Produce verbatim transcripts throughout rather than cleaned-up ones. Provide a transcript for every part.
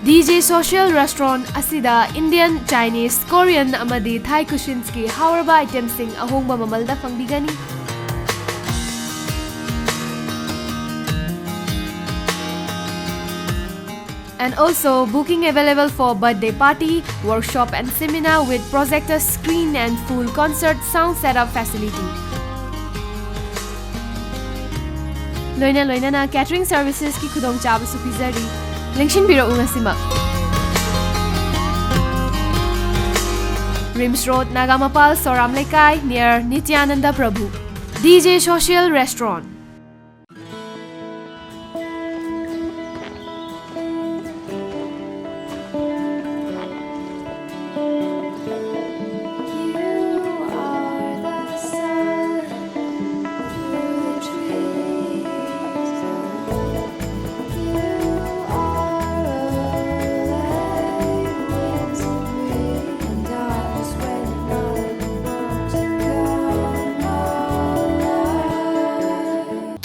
D J Social Restaurant ꯑꯁꯤꯗ Indian, Chinese, Korean ꯑꯃꯗꯤ Thai cuisinesꯀꯤ ꯍꯥꯎꯔꯕ itemꯁꯤꯡ ꯑꯍꯣꯡꯕ ꯃꯃꯜꯗ ꯐꯪꯕꯤꯒꯅꯤ꯫ And also booking available for birthday party, workshop and seminar with projector screen and full concert sound setup facility. ꯂꯣꯏꯅ ꯂꯣꯏꯅꯅ catering servicesꯀꯤ ꯈꯨꯗꯣꯡꯆꯥꯕꯁꯨ ꯄꯤꯖꯔꯤ꯫ ꯂꯦꯡꯁꯤꯟꯕꯤꯔꯛꯎ ꯉꯁꯤꯃꯛ꯫ RIMS Road, Nagampal ꯁꯣꯔꯥꯝ ꯂꯩꯀꯥꯏ, near ꯅꯤꯇ꯭ꯌꯥꯅꯟꯗ ꯄ꯭ꯔꯚꯨ꯫ D J Social Restaurant.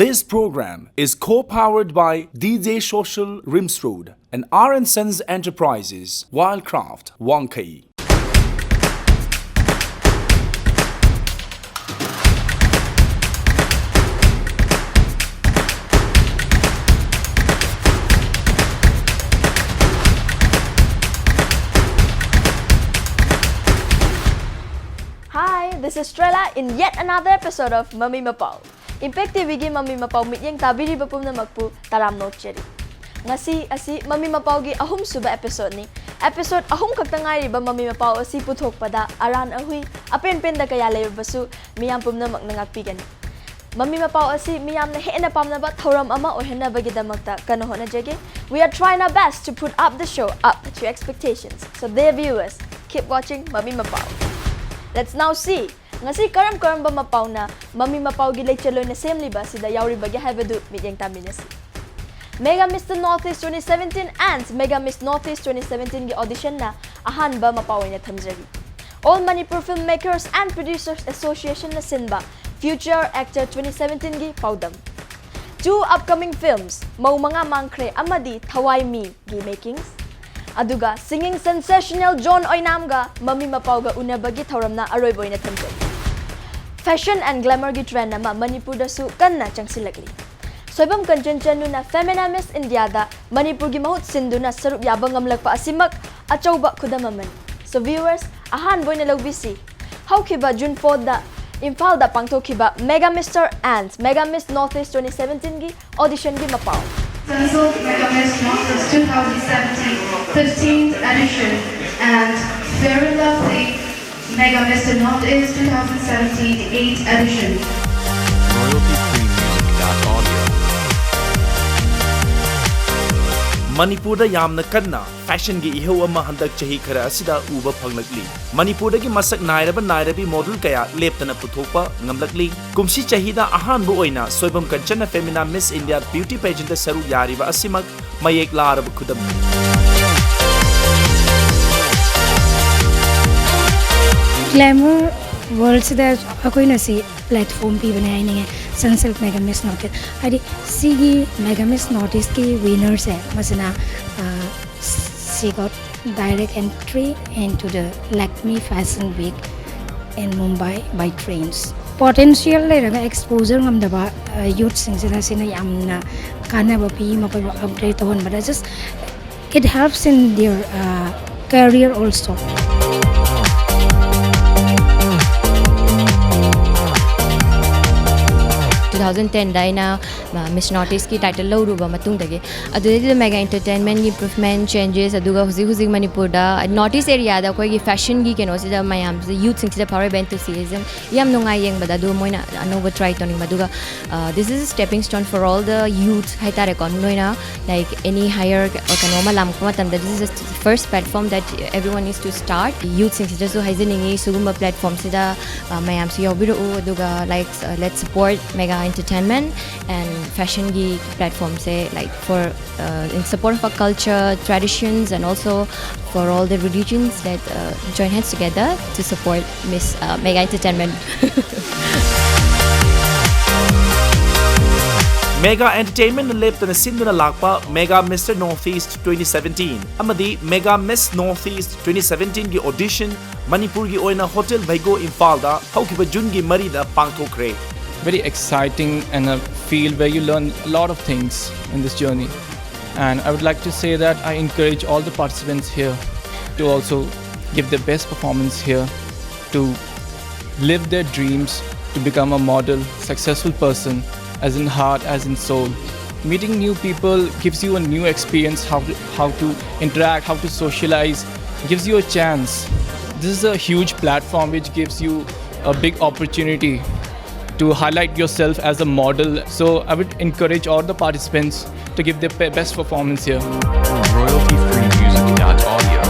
This program is co-powered by D J Social, RIMS Road, and R and Sons Enterprises, Wildcraft, Wangkhei. Hi, this is Strella in yet another episode of Mami Mapao. Impact TVꯒꯤ ꯃꯃꯤ ꯃꯄꯥꯎ ꯃꯤꯠꯌꯦꯡ ꯇꯥꯕꯤꯔꯤꯕ ꯄꯨꯝꯅꯃꯛꯄꯨ ꯇꯔꯥꯝꯅ ꯑꯣꯛꯆꯔꯤ꯫ ꯉꯁꯤ ꯑꯁꯤ ꯃꯃꯤ ꯃꯄꯥꯎꯒꯤ ꯑꯍꯨꯝꯁꯨꯕ episodeꯅꯤ꯫ Episode ꯑꯍꯨꯝ ꯈꯛꯇ ꯉꯥꯏꯔꯤꯕ ꯃꯃꯤ ꯃꯄꯥꯎ ꯑꯁꯤ ꯄꯨꯊꯣꯛꯄꯗ ꯑꯔꯥꯟ ꯑꯍꯨꯏ, ꯑꯄꯦꯟ ꯄꯦꯟꯗ ꯀꯌꯥ ꯂꯩꯔꯕꯁꯨ ꯃꯤꯌꯥꯝ ꯄꯨꯝꯅꯃꯛꯅ ꯉꯥꯛꯄꯤꯒꯅꯤ꯫ ꯃꯃꯤ ꯃꯄꯥꯎ ꯑꯁꯤ ꯃꯤꯌꯥꯝꯅ ꯍꯦꯟꯅ ꯄꯥꯝꯅꯕ ꯊꯧꯔꯝ ꯑꯃ ꯑꯣꯏꯍꯟꯅꯕꯒꯤꯗꯃꯛꯇ ꯀꯟꯅ ꯍꯣꯠꯅꯖꯒꯦ꯫ We are trying our best to put up the show up to expectations. So dear viewers, keep watching ꯃꯃꯤ ꯃꯄꯥꯎ꯫ Let's now see ꯉꯁꯤ ꯀꯔꯝ ꯀꯔꯝꯕ ꯃꯄꯥꯎꯅ ꯃꯃꯤ ꯃꯄꯥꯎꯒꯤ ꯂꯩꯆꯜ ꯑꯣꯏꯅ ꯁꯦꯝꯂꯤꯕ ꯑꯁꯤꯗ ꯌꯥꯎꯔꯤꯕꯒꯦ ꯍꯥꯏꯕꯗꯨ ꯃꯤꯠꯌꯦꯡ ꯇꯥꯃꯤꯟꯅꯁꯤ꯫ Mega Mister Northeast twenty seventeen and Mega Miss Northeast twenty seventeenꯒꯤ auditionꯅ ꯑꯍꯥꯟꯕ ꯃꯄꯥꯎ ꯑꯣꯏꯅ ꯊꯝꯖꯔꯤ꯫ All Manipur Filmmakers and Producers Associationꯅ ꯁꯤꯟꯕ Future Actor twenty seventeenꯒꯤ ꯄꯥꯎꯗꯝ꯫ Two upcoming films, ꯃꯧ ꯃꯉꯥ ꯃꯥꯡꯈ꯭ꯔꯦ ꯑꯃꯗꯤ ꯊꯋꯥꯏ ꯃꯤꯒꯤ makings꯫ ꯑꯗꯨꯒ singing sensational ꯖꯣꯟ ꯑꯣꯏꯅꯥꯝꯒ ꯃꯃꯤ ꯃꯄꯥꯎꯒ ꯎꯅꯕꯒꯤ ꯊꯧꯔꯝꯅ ꯑꯔꯣꯏꯕ ꯑꯣꯏꯅ ꯊꯝꯖꯩ꯫ Fashion and glamourꯒꯤ trend ꯑꯃ ꯃꯅꯤꯄꯨꯔꯗꯁꯨ ꯀꯟꯅ ꯆꯪꯁꯤꯜꯂꯛꯂꯤ꯫ ꯁꯣꯏꯕꯝ ꯀꯟꯆꯟ ꯆꯅꯨꯅ Femina Miss Indiaꯗ ꯃꯅꯤꯄꯨꯔꯒꯤ ꯃꯍꯨꯠ ꯁꯤꯟꯗꯨꯅ ꯁꯔꯨꯛ ꯌꯥꯕ ꯉꯝꯂꯛꯄ ꯑꯁꯤꯃꯛ ꯑꯆꯧꯕ ꯈꯨꯗꯝ ꯑꯃꯅꯤ꯫ So viewers, ꯑꯍꯥꯟꯕ ꯑꯣꯏꯅ ꯂꯧꯕꯤꯁꯤ ꯍꯧꯈꯤꯕ June fourthꯗ ꯏꯝꯐꯥꯜꯗ ꯄꯥꯡꯊꯣꯛꯈꯤꯕ Mega Mister and Mega Miss North East twenty seventeenꯒꯤ auditionꯒꯤ ꯃꯄꯥꯎ꯫ Sunsilk Mega Miss North East two thousand seventeen, fifteenth edition, and Fair and Lovely Mega Mister North East two thousand seventeen, eighth edition. Royalty Free Music dot audio. ꯃꯅꯤꯄꯨꯔꯗ ꯌꯥꯝꯅ ꯀꯟꯅ fashionꯒꯤ ꯏꯍꯧ ꯑꯃ ꯍꯟꯗꯛ ꯆꯍꯤ ꯈꯔ ꯑꯁꯤꯗ ꯎꯕ ꯐꯪꯂꯛꯂꯤ꯫ ꯃꯅꯤꯄꯨꯔꯗꯒꯤ ꯃꯁꯛ ꯅꯥꯏꯔꯕ ꯅꯥꯏꯔꯕꯤ model ꯀꯌꯥ ꯂꯦꯞꯇꯅ ꯄꯨꯊꯣꯛꯄ ꯉꯝꯂꯛꯂꯤ꯫ ꯀꯨꯝꯁꯤ ꯆꯍꯤꯗ ꯑꯍꯥꯟꯕ ꯑꯣꯏꯅ Soibam ꯀꯟꯆꯟꯅ Femina Miss India Beauty Pageantꯇ ꯁꯔꯨꯛ ꯌꯥꯔꯤꯕ ꯑꯁꯤꯃꯛ ꯃꯌꯦꯛ ꯂꯥꯔꯕ ꯈꯨꯗꯝꯅꯤ꯫ Glamour worldꯁꯤꯗ ꯑꯩꯈꯣꯏꯅ ꯁꯤ platform ꯄꯤꯕꯅꯦ ꯍꯥꯏꯅꯤꯡꯉꯦ, Sunsilk Mega Miss North East꯫ ꯍꯥꯏꯗꯤ ꯁꯤꯒꯤ Mega Miss North Eastꯀꯤ winnerꯁꯦ, ꯃꯁꯤꯅ, ꯑ, she got direct entry into the Lakme Fashion Week in Mumbai by trains. Potential ꯂꯩꯔꯒ exposure ꯉꯝꯗꯕ, ꯑ, youthꯁꯤꯡꯁꯤꯗ ꯁꯤꯅ ꯌꯥꯝꯅ ꯀꯥꯟꯅꯕ ꯄꯤ, ꯃꯈꯣꯏꯕꯨ upgrade ꯇꯧꯍꯟꯕꯗ꯫ Just it helps in their, uh, career also. Two thousand tenꯗ ꯑꯩꯅ Miss North Eastꯀꯤ title ꯂꯧꯔꯨꯕ ꯃꯇꯨꯡꯗꯒꯤ, ꯑꯗꯨꯗꯩꯗꯨꯗ Mega Entertainmentꯒꯤ improvement, changes, ꯑꯗꯨꯒ ꯍꯧꯖꯤꯛ ꯍꯧꯖꯤꯛ ꯃꯅꯤꯄꯨꯔꯗ North East areaꯗ ꯑꯩꯈꯣꯏꯒꯤ fashionꯒꯤ ꯀꯩꯅꯣꯁꯤꯗ ꯃꯌꯥꯝꯁꯤꯗ, youthꯁꯤꯡꯁꯤꯗ ꯐꯥꯎꯔꯛꯏꯕ enthusiasm ꯌꯥꯝ ꯅꯨꯡꯉꯥꯏ ꯌꯦꯡꯕꯗ꯫ ꯑꯗꯨ ꯃꯣꯏꯅ ꯑꯅꯧꯕ try ꯇꯧꯅꯤꯡꯕ꯫ ꯑꯗꯨꯒ, uh, this is a stepping stone for all the youth ꯍꯥꯏꯇꯥꯔꯦꯀꯣ꯫ ꯅꯣꯏꯅ, like, any higher ꯀꯩꯅꯣ ꯑꯃ ꯂꯥꯝꯃꯛꯄ ꯃꯇꯝꯗ, this is the first platform that everyone needs to start. Youthꯁꯤꯡꯁꯤꯗꯁꯨ ꯍꯥꯏꯖꯅꯤꯡꯉꯤ, ꯁꯤꯒꯨꯝꯕ platformꯁꯤꯗ, uh, ꯃꯌꯥꯝꯁꯨ ꯌꯥꯎꯕꯤꯔꯛꯎ꯫ ꯑꯗꯨꯒ, like, uh, let's support Mega Entertainment and fashionꯒꯤ platformꯁꯦ, like, for, uh, in support of our culture, traditions, and also for all the religions, let, uh, join hands together to support Miss, uh, Mega Entertainment. Mega Entertainment ꯅ ꯂꯦꯞꯇꯅ ꯁꯤꯟꯗꯨꯅ ꯂꯥꯛꯄ Mega Mister Northeast twenty seventeen ꯑꯃꯗꯤ Mega Miss Northeast twenty seventeen ꯒꯤ audition ꯃꯅꯤꯄꯨꯔꯒꯤ ꯑꯣꯏꯅ Hotel Bhaigo ꯏꯝꯐꯥꯜꯗ ꯍꯧꯈꯤꯕ ꯖꯨꯟꯒꯤ ꯃꯔꯤꯗ ꯄꯥꯡꯊꯣꯛꯈ꯭ꯔꯦ꯫ Very exciting and a field where you learn a lot of things in this journey. And I would like to say that I encourage all the participants here to also give their best performance here, to live their dreams, to become a model, successful person, as in heart, as in soul. Meeting new people gives you a new experience, how to, how to interact, how to socialize, gives you a chance. This is a huge platform which gives you a big opportunity to highlight yourself as a model. So I would encourage all the participants to give their pe- best performance here. Royalty free music dot audio.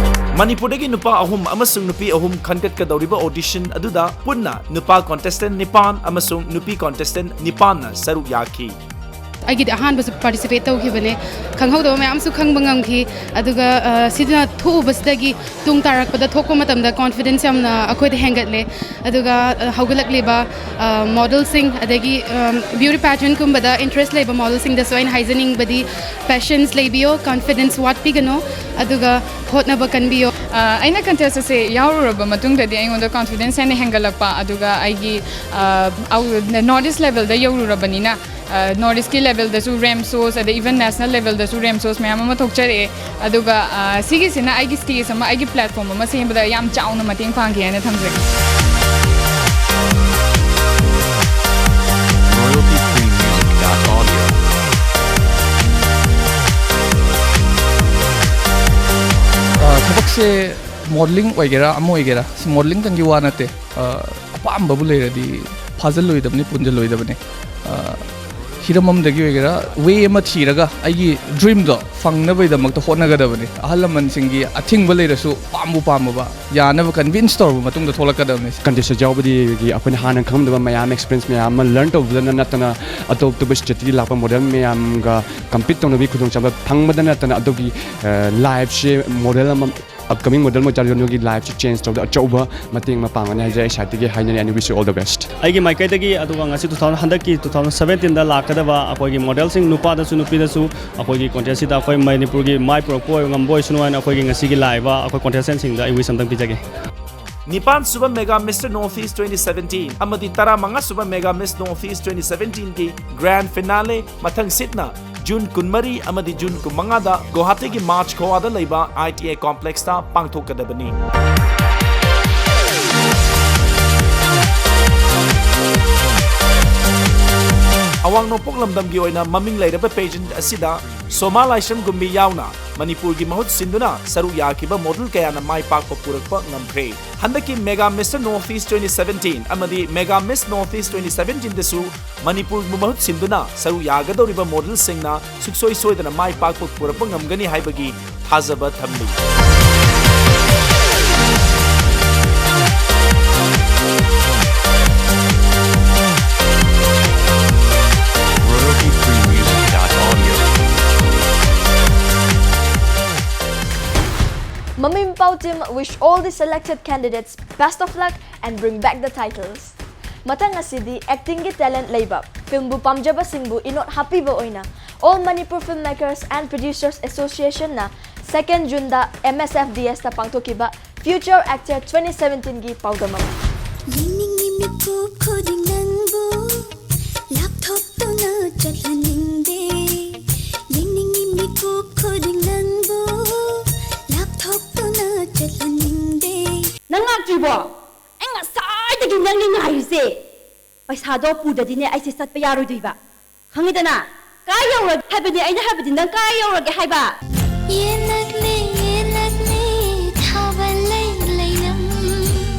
ꯃꯅꯤꯄꯨꯔꯗꯒꯤ ꯅꯨꯄꯥ ꯑꯍꯨꯝ ꯑꯃꯁꯨꯡ ꯅꯨꯄꯤ ꯑꯍꯨꯝ ꯈꯟꯒꯠꯀꯗꯧꯔꯤꯕ audition ꯑꯗꯨꯗ ꯄꯨꯟꯅ ꯅꯨꯄꯥ contestant ꯅꯤꯄꯥꯟ ꯑꯃꯁꯨꯡ ꯅꯨꯄꯤ contestant ꯅꯤꯄꯥꯟꯅ ꯁꯔꯨꯛ ꯌꯥꯈꯤ꯫ ꯑꯩꯒꯤꯗꯤ ꯑꯍꯥꯟꯕꯁꯨ participate ꯇꯧꯈꯤꯕꯅꯦ꯫ ꯈꯪꯍꯧꯗꯕ ꯃꯌꯥꯝꯁꯨ ꯈꯪꯕ ꯉꯝꯈꯤ꯫ ꯑꯗꯨꯒ ꯑ, ꯁꯤꯅ ꯊꯣꯛꯎꯕꯁꯤꯗꯒꯤ ꯇꯨꯡ ꯇꯥꯔꯛꯄꯗ ꯊꯣꯛꯄ ꯃꯇꯝꯗ confidence ꯌꯥꯝꯅ ꯑꯩꯈꯣꯏꯗ ꯍꯦꯟꯒꯠꯂꯦ꯫ ꯑꯗꯨꯒ ꯑ, ꯍꯧꯒꯠꯂꯛꯂꯤꯕ ꯃꯣꯗꯦꯜꯁꯤꯡ, ꯑꯗꯒꯤ beauty pageantꯀꯨꯝꯕꯗ interest ꯂꯩꯕ ꯃꯣꯗꯦꯜꯁꯤꯡꯗꯁꯨ ꯑꯩꯅ ꯍꯥꯏꯖꯅꯤꯡꯕꯗꯤ, patience ꯂꯩꯕꯤꯌꯣ, confidence ꯋꯥꯠꯄꯤꯒꯅꯣ, ꯑꯗꯨꯒ ꯍꯣꯠꯅꯕ ꯀꯟꯕꯤꯌꯣ꯫ ꯑ, ꯑꯩꯅ contest ꯑꯁꯦ ꯌꯥꯎꯔꯨꯔꯕ ꯃꯇꯨꯡꯗꯗꯤ ꯑꯩꯉꯣꯟꯗ confidence ꯍꯦꯟꯅ ꯍꯦꯟꯒꯠꯂꯛꯄ, ꯑꯗꯨꯒ ꯑꯩꯒꯤ North East levelꯗ ꯌꯧꯔꯨꯔꯕꯅꯤꯅ, North Eastꯀꯤ levelꯗꯁꯨ ramp shows, ꯑꯗꯩ even national levelꯗꯁꯨ ramp shows ꯃꯌꯥꯝ ꯑꯃ ꯊꯣꯛꯆꯔꯛꯑꯦ꯫ ꯑꯗꯨꯒ ꯑ, ꯁꯤꯒꯤꯁꯤꯅ ꯑꯩꯒꯤ stage ꯑꯃ, ꯑꯩꯒꯤ platform ꯑꯃ ꯁꯦꯝꯕꯗ ꯌꯥꯝ ꯆꯥꯎꯅ ꯃꯇꯦꯡ ꯄꯥꯡꯈꯤ ꯍꯥꯏꯅ ꯊꯝꯖꯒꯦ꯫ Royalty free music dot audio. ꯑ, ꯊꯕꯛꯁꯦ modelling ꯑꯣꯏꯒꯦꯔꯥ ꯑꯃ ꯑꯣꯏꯒꯦꯔꯥ, ꯁꯤ modelling ꯇꯪꯒꯤ ꯋꯥ ꯅꯠꯇꯦ꯫ ꯑ, ꯑꯄꯥꯝꯕꯕꯨ ꯂꯩꯔꯗꯤ ꯐꯥꯖꯤꯜꯂꯣꯏꯗꯕꯅꯤ, ꯄꯨꯟꯖꯜꯂꯣꯏꯗꯕꯅꯤ꯫ ꯑ, ꯍꯤꯔꯝ ꯑꯃꯗꯒꯤ ꯑꯣꯏꯒꯦꯔꯥ, way ꯑꯃ ꯊꯤꯔꯒ ꯑꯩꯒꯤ dreamꯗꯣ ꯐꯪꯅꯕꯒꯤꯗꯃꯛꯇ ꯍꯣꯠꯅꯒꯗꯕꯅꯤ꯫ ꯑꯍꯜ ꯂꯃꯟꯁꯤꯡꯒꯤ ꯑꯊꯤꯡꯕ ꯂꯩꯔꯁꯨ ꯄꯥꯝꯕꯨ ꯄꯥꯝꯃꯕ, ꯌꯥꯅꯕ convince ꯇꯧꯔꯕ ꯃꯇꯨꯡꯗ ꯊꯣꯛꯂꯛꯀꯗꯕꯅꯤ꯫ Contest ꯌꯥꯎꯕꯗꯒꯤ ꯑꯩꯈꯣꯏꯅ ꯍꯥꯟꯅ ꯈꯪꯗꯕ ꯃꯌꯥꯝ, experience ꯃꯌꯥꯝ ꯑꯃ learn ꯇꯧꯕꯗ ꯅꯠꯇꯅ, ꯑꯇꯣꯞ ꯑꯇꯣꯞꯄ stateꯇꯒꯤ ꯂꯥꯛꯄ model ꯃꯌꯥꯝꯒ compete ꯇꯧꯅꯕꯒꯤ ꯈꯨꯗꯣꯡꯆꯥꯕ ꯐꯪꯕꯗ ꯅꯠꯇꯅ, ꯑꯗꯨꯒꯤ lifeꯁꯦ model ꯑꯃ ꯑꯞꯀꯃꯤꯡ ꯃꯣꯗꯦꯜ ꯃꯣꯏ ꯆꯥꯔꯖꯟꯒꯤ ꯂꯥꯏꯐꯁꯤ ꯆꯦꯟꯖ ꯇꯧꯕꯗ ꯑꯆꯧꯕ ꯃꯇꯦꯡ ꯑꯃ ꯄꯥꯡꯒꯅꯤ ꯍꯥꯏꯖꯩ ꯑꯩ ꯁꯥꯏꯠꯇꯒꯤ ꯍꯥꯏꯅꯔꯤ꯫ And wish you all the best. ꯑꯩꯒꯤ ꯃꯥꯏꯀꯩꯗꯒꯤ, ꯑꯗꯨꯒ ꯉꯁꯤ two thousand, ꯍꯟꯗꯛꯀꯤ two thousand seventeenꯗ ꯂꯥꯛꯀꯗꯕ ꯑꯩꯈꯣꯏꯒꯤ ꯃꯣꯗꯦꯜꯁꯤꯡ, ꯅꯨꯄꯥꯗꯁꯨ ꯅꯨꯄꯤꯗꯁꯨ, ꯑꯩꯈꯣꯏꯒꯤ ꯀꯣꯟꯇꯦꯁꯁꯤꯗ ꯑꯩꯈꯣꯏ ꯃꯅꯤꯄꯨꯔꯒꯤ ꯃꯥꯏ ꯄꯨꯔꯛꯄ ꯑꯣꯏ, ꯉꯝꯕ ꯑꯣꯏꯁꯅꯨ ꯍꯥꯏꯅ ꯑꯩꯈꯣꯏꯒꯤ ꯉꯁꯤꯒꯤ ꯂꯥꯛꯏꯕ ꯑꯩꯈꯣꯏ ꯀꯣꯟꯇꯦꯁꯇꯦꯟꯁꯤꯡꯗ ꯑꯩ ꯋꯤꯁ ꯑꯝꯇꯪ ꯄꯤꯖꯒꯦ꯫ ꯅꯤꯄꯥꯟ ꯁꯨꯕ Mega Mister North East twenty seventeen ꯑꯃꯗꯤ ꯇꯔꯥꯃꯉꯥ ꯁꯨꯕ Mega Miss North East twenty seventeenꯒꯤ grand finale ꯃꯊꯪ ꯁꯤꯠꯅ ꯖꯨꯟ ꯀꯨꯟꯃꯔꯤ ꯑꯃꯗꯤ ꯖꯨꯟ ꯀꯨꯟꯃꯉꯥꯗ ꯒꯨꯋꯥꯍꯥꯇꯤꯒꯤ ꯃꯥꯔꯆ ꯈꯣꯋꯥꯗ ꯂꯩꯕ I T I complexꯇ ꯄꯥꯡꯊꯣꯛꯀꯗꯕꯅꯤ꯫ ꯑꯋꯥꯡ ꯅꯣꯡꯄꯣꯛ ꯂꯝꯗꯝꯒꯤ ꯑꯣꯏꯅ ꯃꯃꯤꯡ ꯂꯩꯔꯕ pageant ꯑꯁꯤꯗ ꯁꯣꯃꯥ ꯂꯥꯏꯁ꯭ꯔꯝ ꯒꯨꯝꯕꯤ ꯌꯥꯎꯅ ꯃꯅꯤꯄꯨꯔꯒꯤ ꯃꯍꯨꯠ ꯁꯤꯟꯗꯨꯅ ꯁꯔꯨꯛ ꯌꯥꯈꯤꯕ ꯃꯣꯗꯦꯜ ꯀꯌꯥꯅ ꯃꯥꯏ ꯄꯥꯛꯄ ꯄꯨꯔꯛꯄ ꯉꯝꯈ꯭ꯔꯦ꯫ ꯍꯟꯗꯛꯀꯤ Mega Mister North East twenty seventeen ꯑꯃꯗꯤ Mega Miss North East twenty seventeenꯗꯁꯨ ꯃꯅꯤꯄꯨꯔꯕꯨ ꯃꯍꯨꯠ ꯁꯤꯟꯗꯨꯅ ꯁꯔꯨꯛ ꯌꯥꯒꯗꯧꯔꯤꯕ ꯃꯣꯗꯦꯜꯁꯤꯡꯅ ꯁꯨꯡꯁꯣꯏ ꯁꯣꯏꯗꯅ ꯃꯥꯏ ꯄꯥꯛꯄ ꯄꯨꯔꯛꯄ ꯉꯝꯒꯅꯤ ꯍꯥꯏꯕꯒꯤ ꯊꯥꯖꯕ ꯊꯝꯂꯤ꯫ Royalty-free music dot audio. Mamim Pao team wish all the selected candidates best of luck and bring back the titles. ꯃꯊꯪ ꯑꯁꯤꯗꯤ actingꯒꯤ talent ꯂꯩꯕ, filmꯕꯨ ꯄꯥꯝꯖꯕꯁꯤꯡꯕꯨ ꯏꯅꯣꯠ ꯍꯥꯞꯄꯤꯕ ꯑꯣꯏꯅ All Manipur Filmmakers and Producers Associationꯅ second Juneꯗ M S F D Sꯇ ꯄꯥꯡꯊꯣꯛꯈꯤꯕ Future Actor twenty seventeenꯒꯤ ꯄꯥꯎꯗꯝ ꯑꯃ꯫ ꯌꯦꯡꯅꯤꯡꯉꯤ ꯃꯤꯀꯨꯞ ꯈꯨꯗꯤꯡ ꯅꯪꯕꯨ, ꯂꯥꯞꯊꯣꯛꯇꯨꯅ ꯆꯠꯍꯟꯅꯤꯡꯗꯦ꯫ ꯌꯦꯡꯅꯤꯡꯉꯤ ꯃꯤꯀꯨꯞ ꯈꯨꯗꯤꯡ ꯅꯪꯕꯨ, ꯂꯥꯞꯊꯣꯛꯇꯨꯅ ꯆꯠꯍꯟꯅꯤꯡꯗꯦ꯫ ꯅꯪ ꯂꯥꯛꯇ꯭ꯔꯤꯕꯣ? ꯑꯩ ꯉꯁꯥꯏꯗꯒꯤ ꯅꯪꯅꯤ ꯉꯥꯏꯔꯤꯁꯦ꯫ ꯄꯩꯁꯥꯗꯣ ꯄꯨꯗꯗꯤꯅꯦ ꯑꯩꯁꯦ ꯆꯠꯄ ꯌꯥꯔꯣꯏꯗꯣꯏꯕ꯫ ꯈꯪꯉꯤꯗꯅ? ꯀꯥꯏ ꯌꯧꯔꯒꯦ ꯍꯥꯏꯕꯅꯦ ꯑꯩꯅ ꯍꯥꯏꯕꯗꯤ, ꯅꯪ ꯀꯥꯏ ꯌꯧꯔꯒꯦ ꯍꯥꯏꯕ? ꯌꯦꯜꯂꯛꯂꯦ, ꯌꯦꯜꯂꯛꯂꯦ, ꯊꯥꯕꯜ ꯂꯩ ꯂꯩꯔꯝ꯫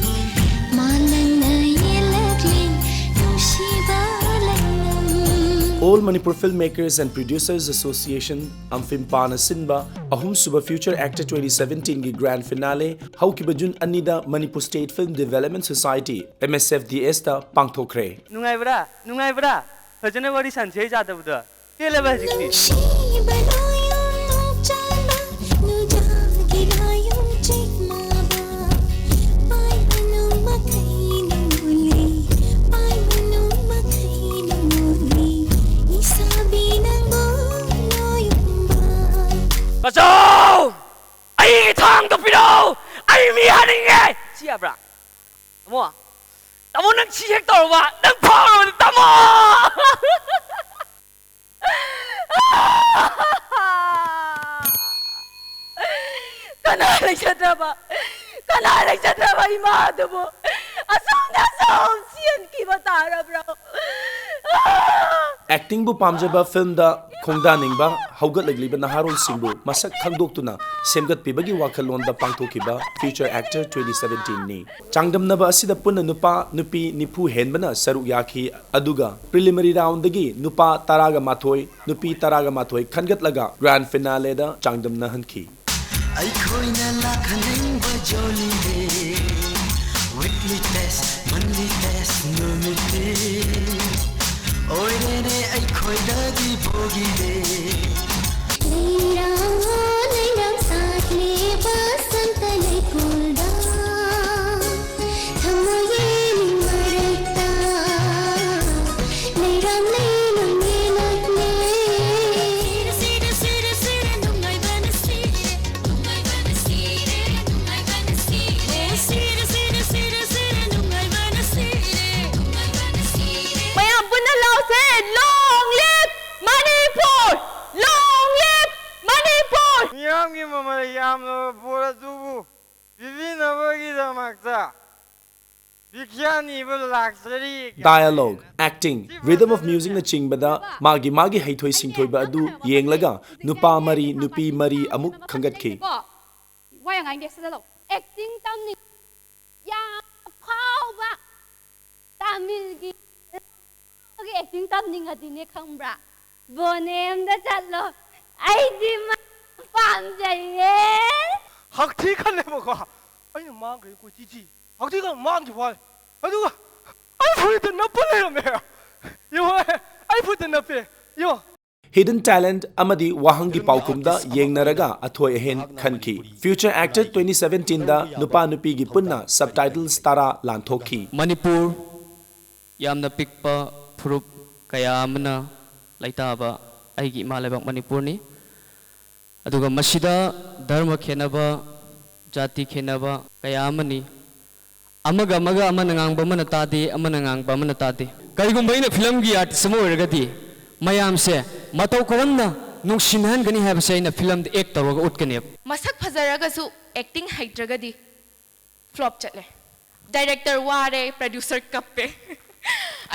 ꯃꯥꯂꯪꯅ ꯌꯦꯜꯂꯛꯂꯦ, ꯅꯨꯡꯁꯤꯕ ꯂꯩꯔꯝ꯫ All Manipur Filmmakers and Producers Association, ꯑꯝꯐꯤꯝꯄꯥꯅ ꯁꯤꯟꯕ ꯑꯍꯨꯝꯁꯨꯕ Future Actor twenty seventeenꯒꯤ grand finale ꯍꯧꯈꯤꯕ ꯖꯨꯟ ꯑꯅꯤꯗ Manipur State Film Development Society, M S F D Sꯇ ꯄꯥꯡꯊꯣꯛꯈ꯭ꯔꯦ꯫ ꯅꯨꯡꯉꯥꯏꯕ꯭ꯔꯥ? ꯅꯨꯡꯉꯥꯏꯕ꯭ꯔꯥ? ꯐꯖꯅ ꯋꯥꯔꯤ ꯁꯥꯟꯁꯦ ꯌꯥꯗꯕꯗꯣ꯫ ꯄꯦꯜꯂꯕ ꯍꯧꯖꯤꯛꯇꯤ? ꯅꯨꯡꯁꯤꯕ ꯅꯣꯌꯣꯟ ꯆꯥꯟꯕ, ꯅꯨꯡꯖꯥꯒꯤ ꯅꯣꯌꯣꯟ ꯑꯧ! ꯑꯩꯒꯤ ꯊꯥꯡꯗꯣ ꯄꯤꯔꯛꯑꯣ! ꯑꯩ ꯃꯤ ꯍꯥꯠꯅꯤꯡꯉꯦ! ꯁꯤ ꯌꯥꯕ꯭ꯔꯥ? ꯇꯥꯃꯣ! ꯇꯥꯃꯣ, ꯅꯪ ꯁꯤ ꯍꯦꯛ ꯇꯧꯔꯕ, ꯅꯪ ꯐꯥꯎꯔꯕꯅꯤ, ꯇꯥꯃꯣ! ꯀꯅꯥ ꯂꯩꯖꯗ꯭ꯔꯕ, ꯀꯅꯥ ꯂꯩꯖꯗ꯭ꯔꯕ ꯏꯃꯥꯗꯨꯕꯨ ꯑꯁꯨꯝꯅ ꯁꯨꯝ ꯆꯦꯟꯈꯤꯕ ꯇꯥꯔꯕ꯭ꯔꯣ? ꯑꯦꯛꯇꯤꯡꯕꯨ ꯄꯥꯝꯖꯕ, ꯐꯤꯜꯝꯗ ꯈꯣꯡꯗꯥꯅꯤꯡꯕ ꯍꯧꯒꯠꯂꯛꯂꯤꯕ ꯅꯍꯥꯔꯣꯜꯁꯤꯡꯕꯨ ꯃꯁꯛ ꯈꯪꯗꯣꯛꯇꯨꯅ ꯁꯦꯝꯒꯠꯄꯤꯕꯒꯤ ꯋꯥꯈꯜꯂꯣꯟꯗ ꯄꯥꯡꯊꯣꯛꯈꯤꯕ Future Actor twenty seventeenꯅꯤ꯫ ꯆꯥꯡꯗꯝꯅꯕ ꯑꯁꯤꯗ ꯄꯨꯟꯅ ꯅꯨꯄꯥ ꯅꯨꯄꯤ ꯅꯤꯐꯨ ꯍꯦꯟꯕꯅ ꯁꯔꯨꯛ ꯌꯥꯈꯤ, ꯑꯗꯨꯒ preliminary roundꯗꯒꯤ ꯅꯨꯄꯥ ꯇꯔꯥꯒ ꯃꯥꯊꯣꯏ, ꯅꯨꯄꯤ ꯇꯔꯥꯒ ꯃꯥꯊꯣꯏ ꯈꯟꯒꯠꯂꯒ grand finaleꯗ ꯆꯥꯡꯗꯝꯅꯍꯟꯈꯤ꯫ ꯑꯩꯈꯣꯏꯅ ꯂꯥꯛꯍꯟꯅꯤꯡꯕ ꯖꯣꯂꯤꯅꯦ꯫ Weekly test, monthly test ꯅꯨꯃꯤꯠꯇꯤ ꯑꯣꯏꯔꯦꯅꯦ ꯑꯩꯈꯣꯏꯗꯗꯤ ꯕꯣꯒꯤꯅꯦ꯫ ꯂꯩꯔꯥꯡꯂꯣ ꯂꯩꯔꯥꯡ ꯁꯥꯠꯂꯦ ꯕꯁꯟꯇ ꯂꯩꯀꯣꯜꯗ꯫ ꯊꯃꯣꯏ ꯌꯦꯅꯤꯡ ꯃꯔꯛꯇ ꯂꯩꯔꯥꯡ ꯂꯩ ꯅꯪꯒꯤ ꯂꯣꯠꯅꯦ꯫ ꯁꯤꯔꯦ, ꯁꯤꯔꯦ, ꯁꯤꯔꯦ, ꯁꯤꯔꯦ, ꯅꯨꯡꯉꯥꯏꯕꯅ ꯁꯤꯔꯦ, ꯅꯨꯡꯉꯥꯏꯕꯅ ꯁꯤꯔꯦ, ꯅꯨꯡꯉꯥꯏꯕꯅ ꯁꯤꯔꯦ꯫ ꯁꯤꯔꯦ, ꯁꯤꯔꯦ, ꯁꯤꯔꯦ, ꯁꯤꯔꯦ, ꯅꯨꯡꯉꯥꯏꯕꯅ ꯁꯤꯔꯦ, ꯅꯨꯡꯉꯥꯏꯕꯅ ꯁꯤꯔꯦ꯫ ꯃꯌꯥꯝ ꯄꯨꯟꯅ ꯂꯥꯎꯁꯦ, Long live Manipur! Long live Manipur! ꯃꯤꯌꯥꯝꯒꯤ ꯃꯃꯜ ꯌꯥꯝꯂꯕ ꯄꯣꯠ ꯑꯗꯨꯕꯨ ꯄꯤꯕꯤꯅꯕꯒꯤꯗꯃꯛꯇ ꯕꯤꯈ꯭ꯌꯥ ꯅꯤꯕ ꯂꯥꯛꯆꯔꯤ꯫ Dialogue, acting, rhythm of musicꯅꯆꯤꯡꯕꯗ ꯃꯥꯒꯤ ꯃꯥꯒꯤ ꯍꯩꯊꯣꯏ ꯁꯤꯡꯊꯣꯏꯕ ꯑꯗꯨ ꯌꯦꯡꯂꯒ ꯅꯨꯄꯥ ꯃꯔꯤ, ꯅꯨꯄꯤ ꯃꯔꯤ ꯑꯃꯨꯛ ꯈꯟꯒꯠꯈꯤ꯫ ꯋꯥ ꯌꯥꯝ ꯉꯥꯡꯗꯦ, ꯁꯠ ꯁꯠ ꯂꯥꯎ꯫ ꯑꯦꯛꯇꯤꯡ ꯇꯝꯅꯤꯡ ꯌꯥꯝ ꯐꯥꯎꯕ ꯇꯥꯃꯤꯜꯒꯤ ꯑꯦꯛꯇꯤꯡ ꯇꯝꯅꯤꯡꯉꯗꯤꯅꯦ, ꯈꯪꯕ꯭ꯔꯥ? ꯕꯣꯅꯦꯝꯗ ꯆꯠꯂꯣ꯫ ꯑꯩꯗꯤ ꯃꯥ ꯄꯥꯝꯖꯩꯌꯦ꯫ ꯍꯛꯊꯤ ꯈꯜꯂꯦꯕꯀꯣ꯫ ꯑꯩꯅ ꯃꯥꯡꯈ꯭ꯔꯦ ꯀꯣꯏꯊꯤ ꯊꯤ꯫ ꯍꯛꯊꯤ ꯈꯜ ꯃꯥꯡꯈꯤꯕ ꯋꯥꯅꯤ꯫ ꯑꯗꯨꯒ ꯑꯩ ꯐꯨꯔꯤꯠꯇ ꯅꯞꯄ ꯂꯩꯔꯝꯃꯦ꯫ ꯌꯦꯡꯉꯣ, ꯑꯩ ꯐꯨꯔꯤꯠꯇ ꯅꯞꯄꯦ꯫ ꯌꯦꯡꯉꯣ꯫ Hidden talent ꯑꯃꯗꯤ ꯋꯥꯍꯪꯒꯤ ꯄꯥꯎꯈꯨꯝꯗ ꯌꯦꯡꯅꯔꯒ ꯑꯊꯣꯏ ꯑꯍꯦꯟ ꯈꯟꯈꯤ꯫ Future Actor twenty seventeenꯗ ꯅꯨꯄꯥ ꯅꯨꯄꯤꯒꯤ ꯄꯨꯟꯅ subtitles ꯇꯔꯥ ꯂꯥꯟꯊꯣꯛꯈꯤ꯫ ꯃꯅꯤꯄꯨꯔ ꯌꯥꯝꯅ ꯄꯤꯛꯄ ꯐꯨꯔꯨꯞ ꯀꯌꯥ ꯑꯃꯅ ꯂꯩꯇꯥꯕ ꯑꯩꯒꯤ ꯏꯃꯥ ꯂꯩꯕꯥꯛ ꯃꯅꯤꯄꯨꯔꯅꯤ꯫ ꯑꯗꯨꯒ ꯃꯁꯤꯗ ꯙꯔꯃ ꯈꯦꯠꯅꯕ, ꯖꯥꯇꯤ ꯈꯦꯠꯅꯕ ꯀꯌꯥ ꯑꯃꯅꯤ꯫ ꯑꯃꯒ ꯑꯃꯒ ꯑꯃꯅ ꯉꯥꯡꯕ ꯑꯃꯅ ꯇꯥꯗꯦ, ꯑꯃꯅ ꯉꯥꯡꯕ ꯑꯃꯅ ꯇꯥꯗꯦ꯫ ꯀꯔꯤꯒꯨꯝꯕ ꯑꯩꯅ ꯐꯤꯂꯝꯒꯤ ꯑꯥꯔꯇꯤꯁ ꯑꯃ ꯑꯣꯏꯔꯒꯗꯤ ꯃꯌꯥꯝꯁꯦ ꯃꯇꯧ ꯀꯔꯝꯅ ꯅꯨꯡꯁꯤꯅꯍꯟꯒꯅꯤ ꯍꯥꯏꯕꯁꯦ ꯑꯩꯅ ꯐꯤꯂꯝꯗ ꯑꯦꯛ ꯇꯧꯔꯒ ꯎꯠꯀꯅꯦꯕ꯫ ꯃꯁꯛ ꯐꯖꯔꯒꯁꯨ ꯑꯦꯛꯇꯤꯡ ꯍꯩꯇ꯭ꯔꯒꯗꯤ ꯐ꯭ꯂꯣꯞ ꯆꯠꯂꯦ꯫ ꯗꯥꯏꯔꯦꯛꯇꯔ ꯋꯥꯔꯦ, ꯄ꯭ꯔꯗ꯭ꯌꯨꯁꯔ ꯀꯞꯄꯦ꯫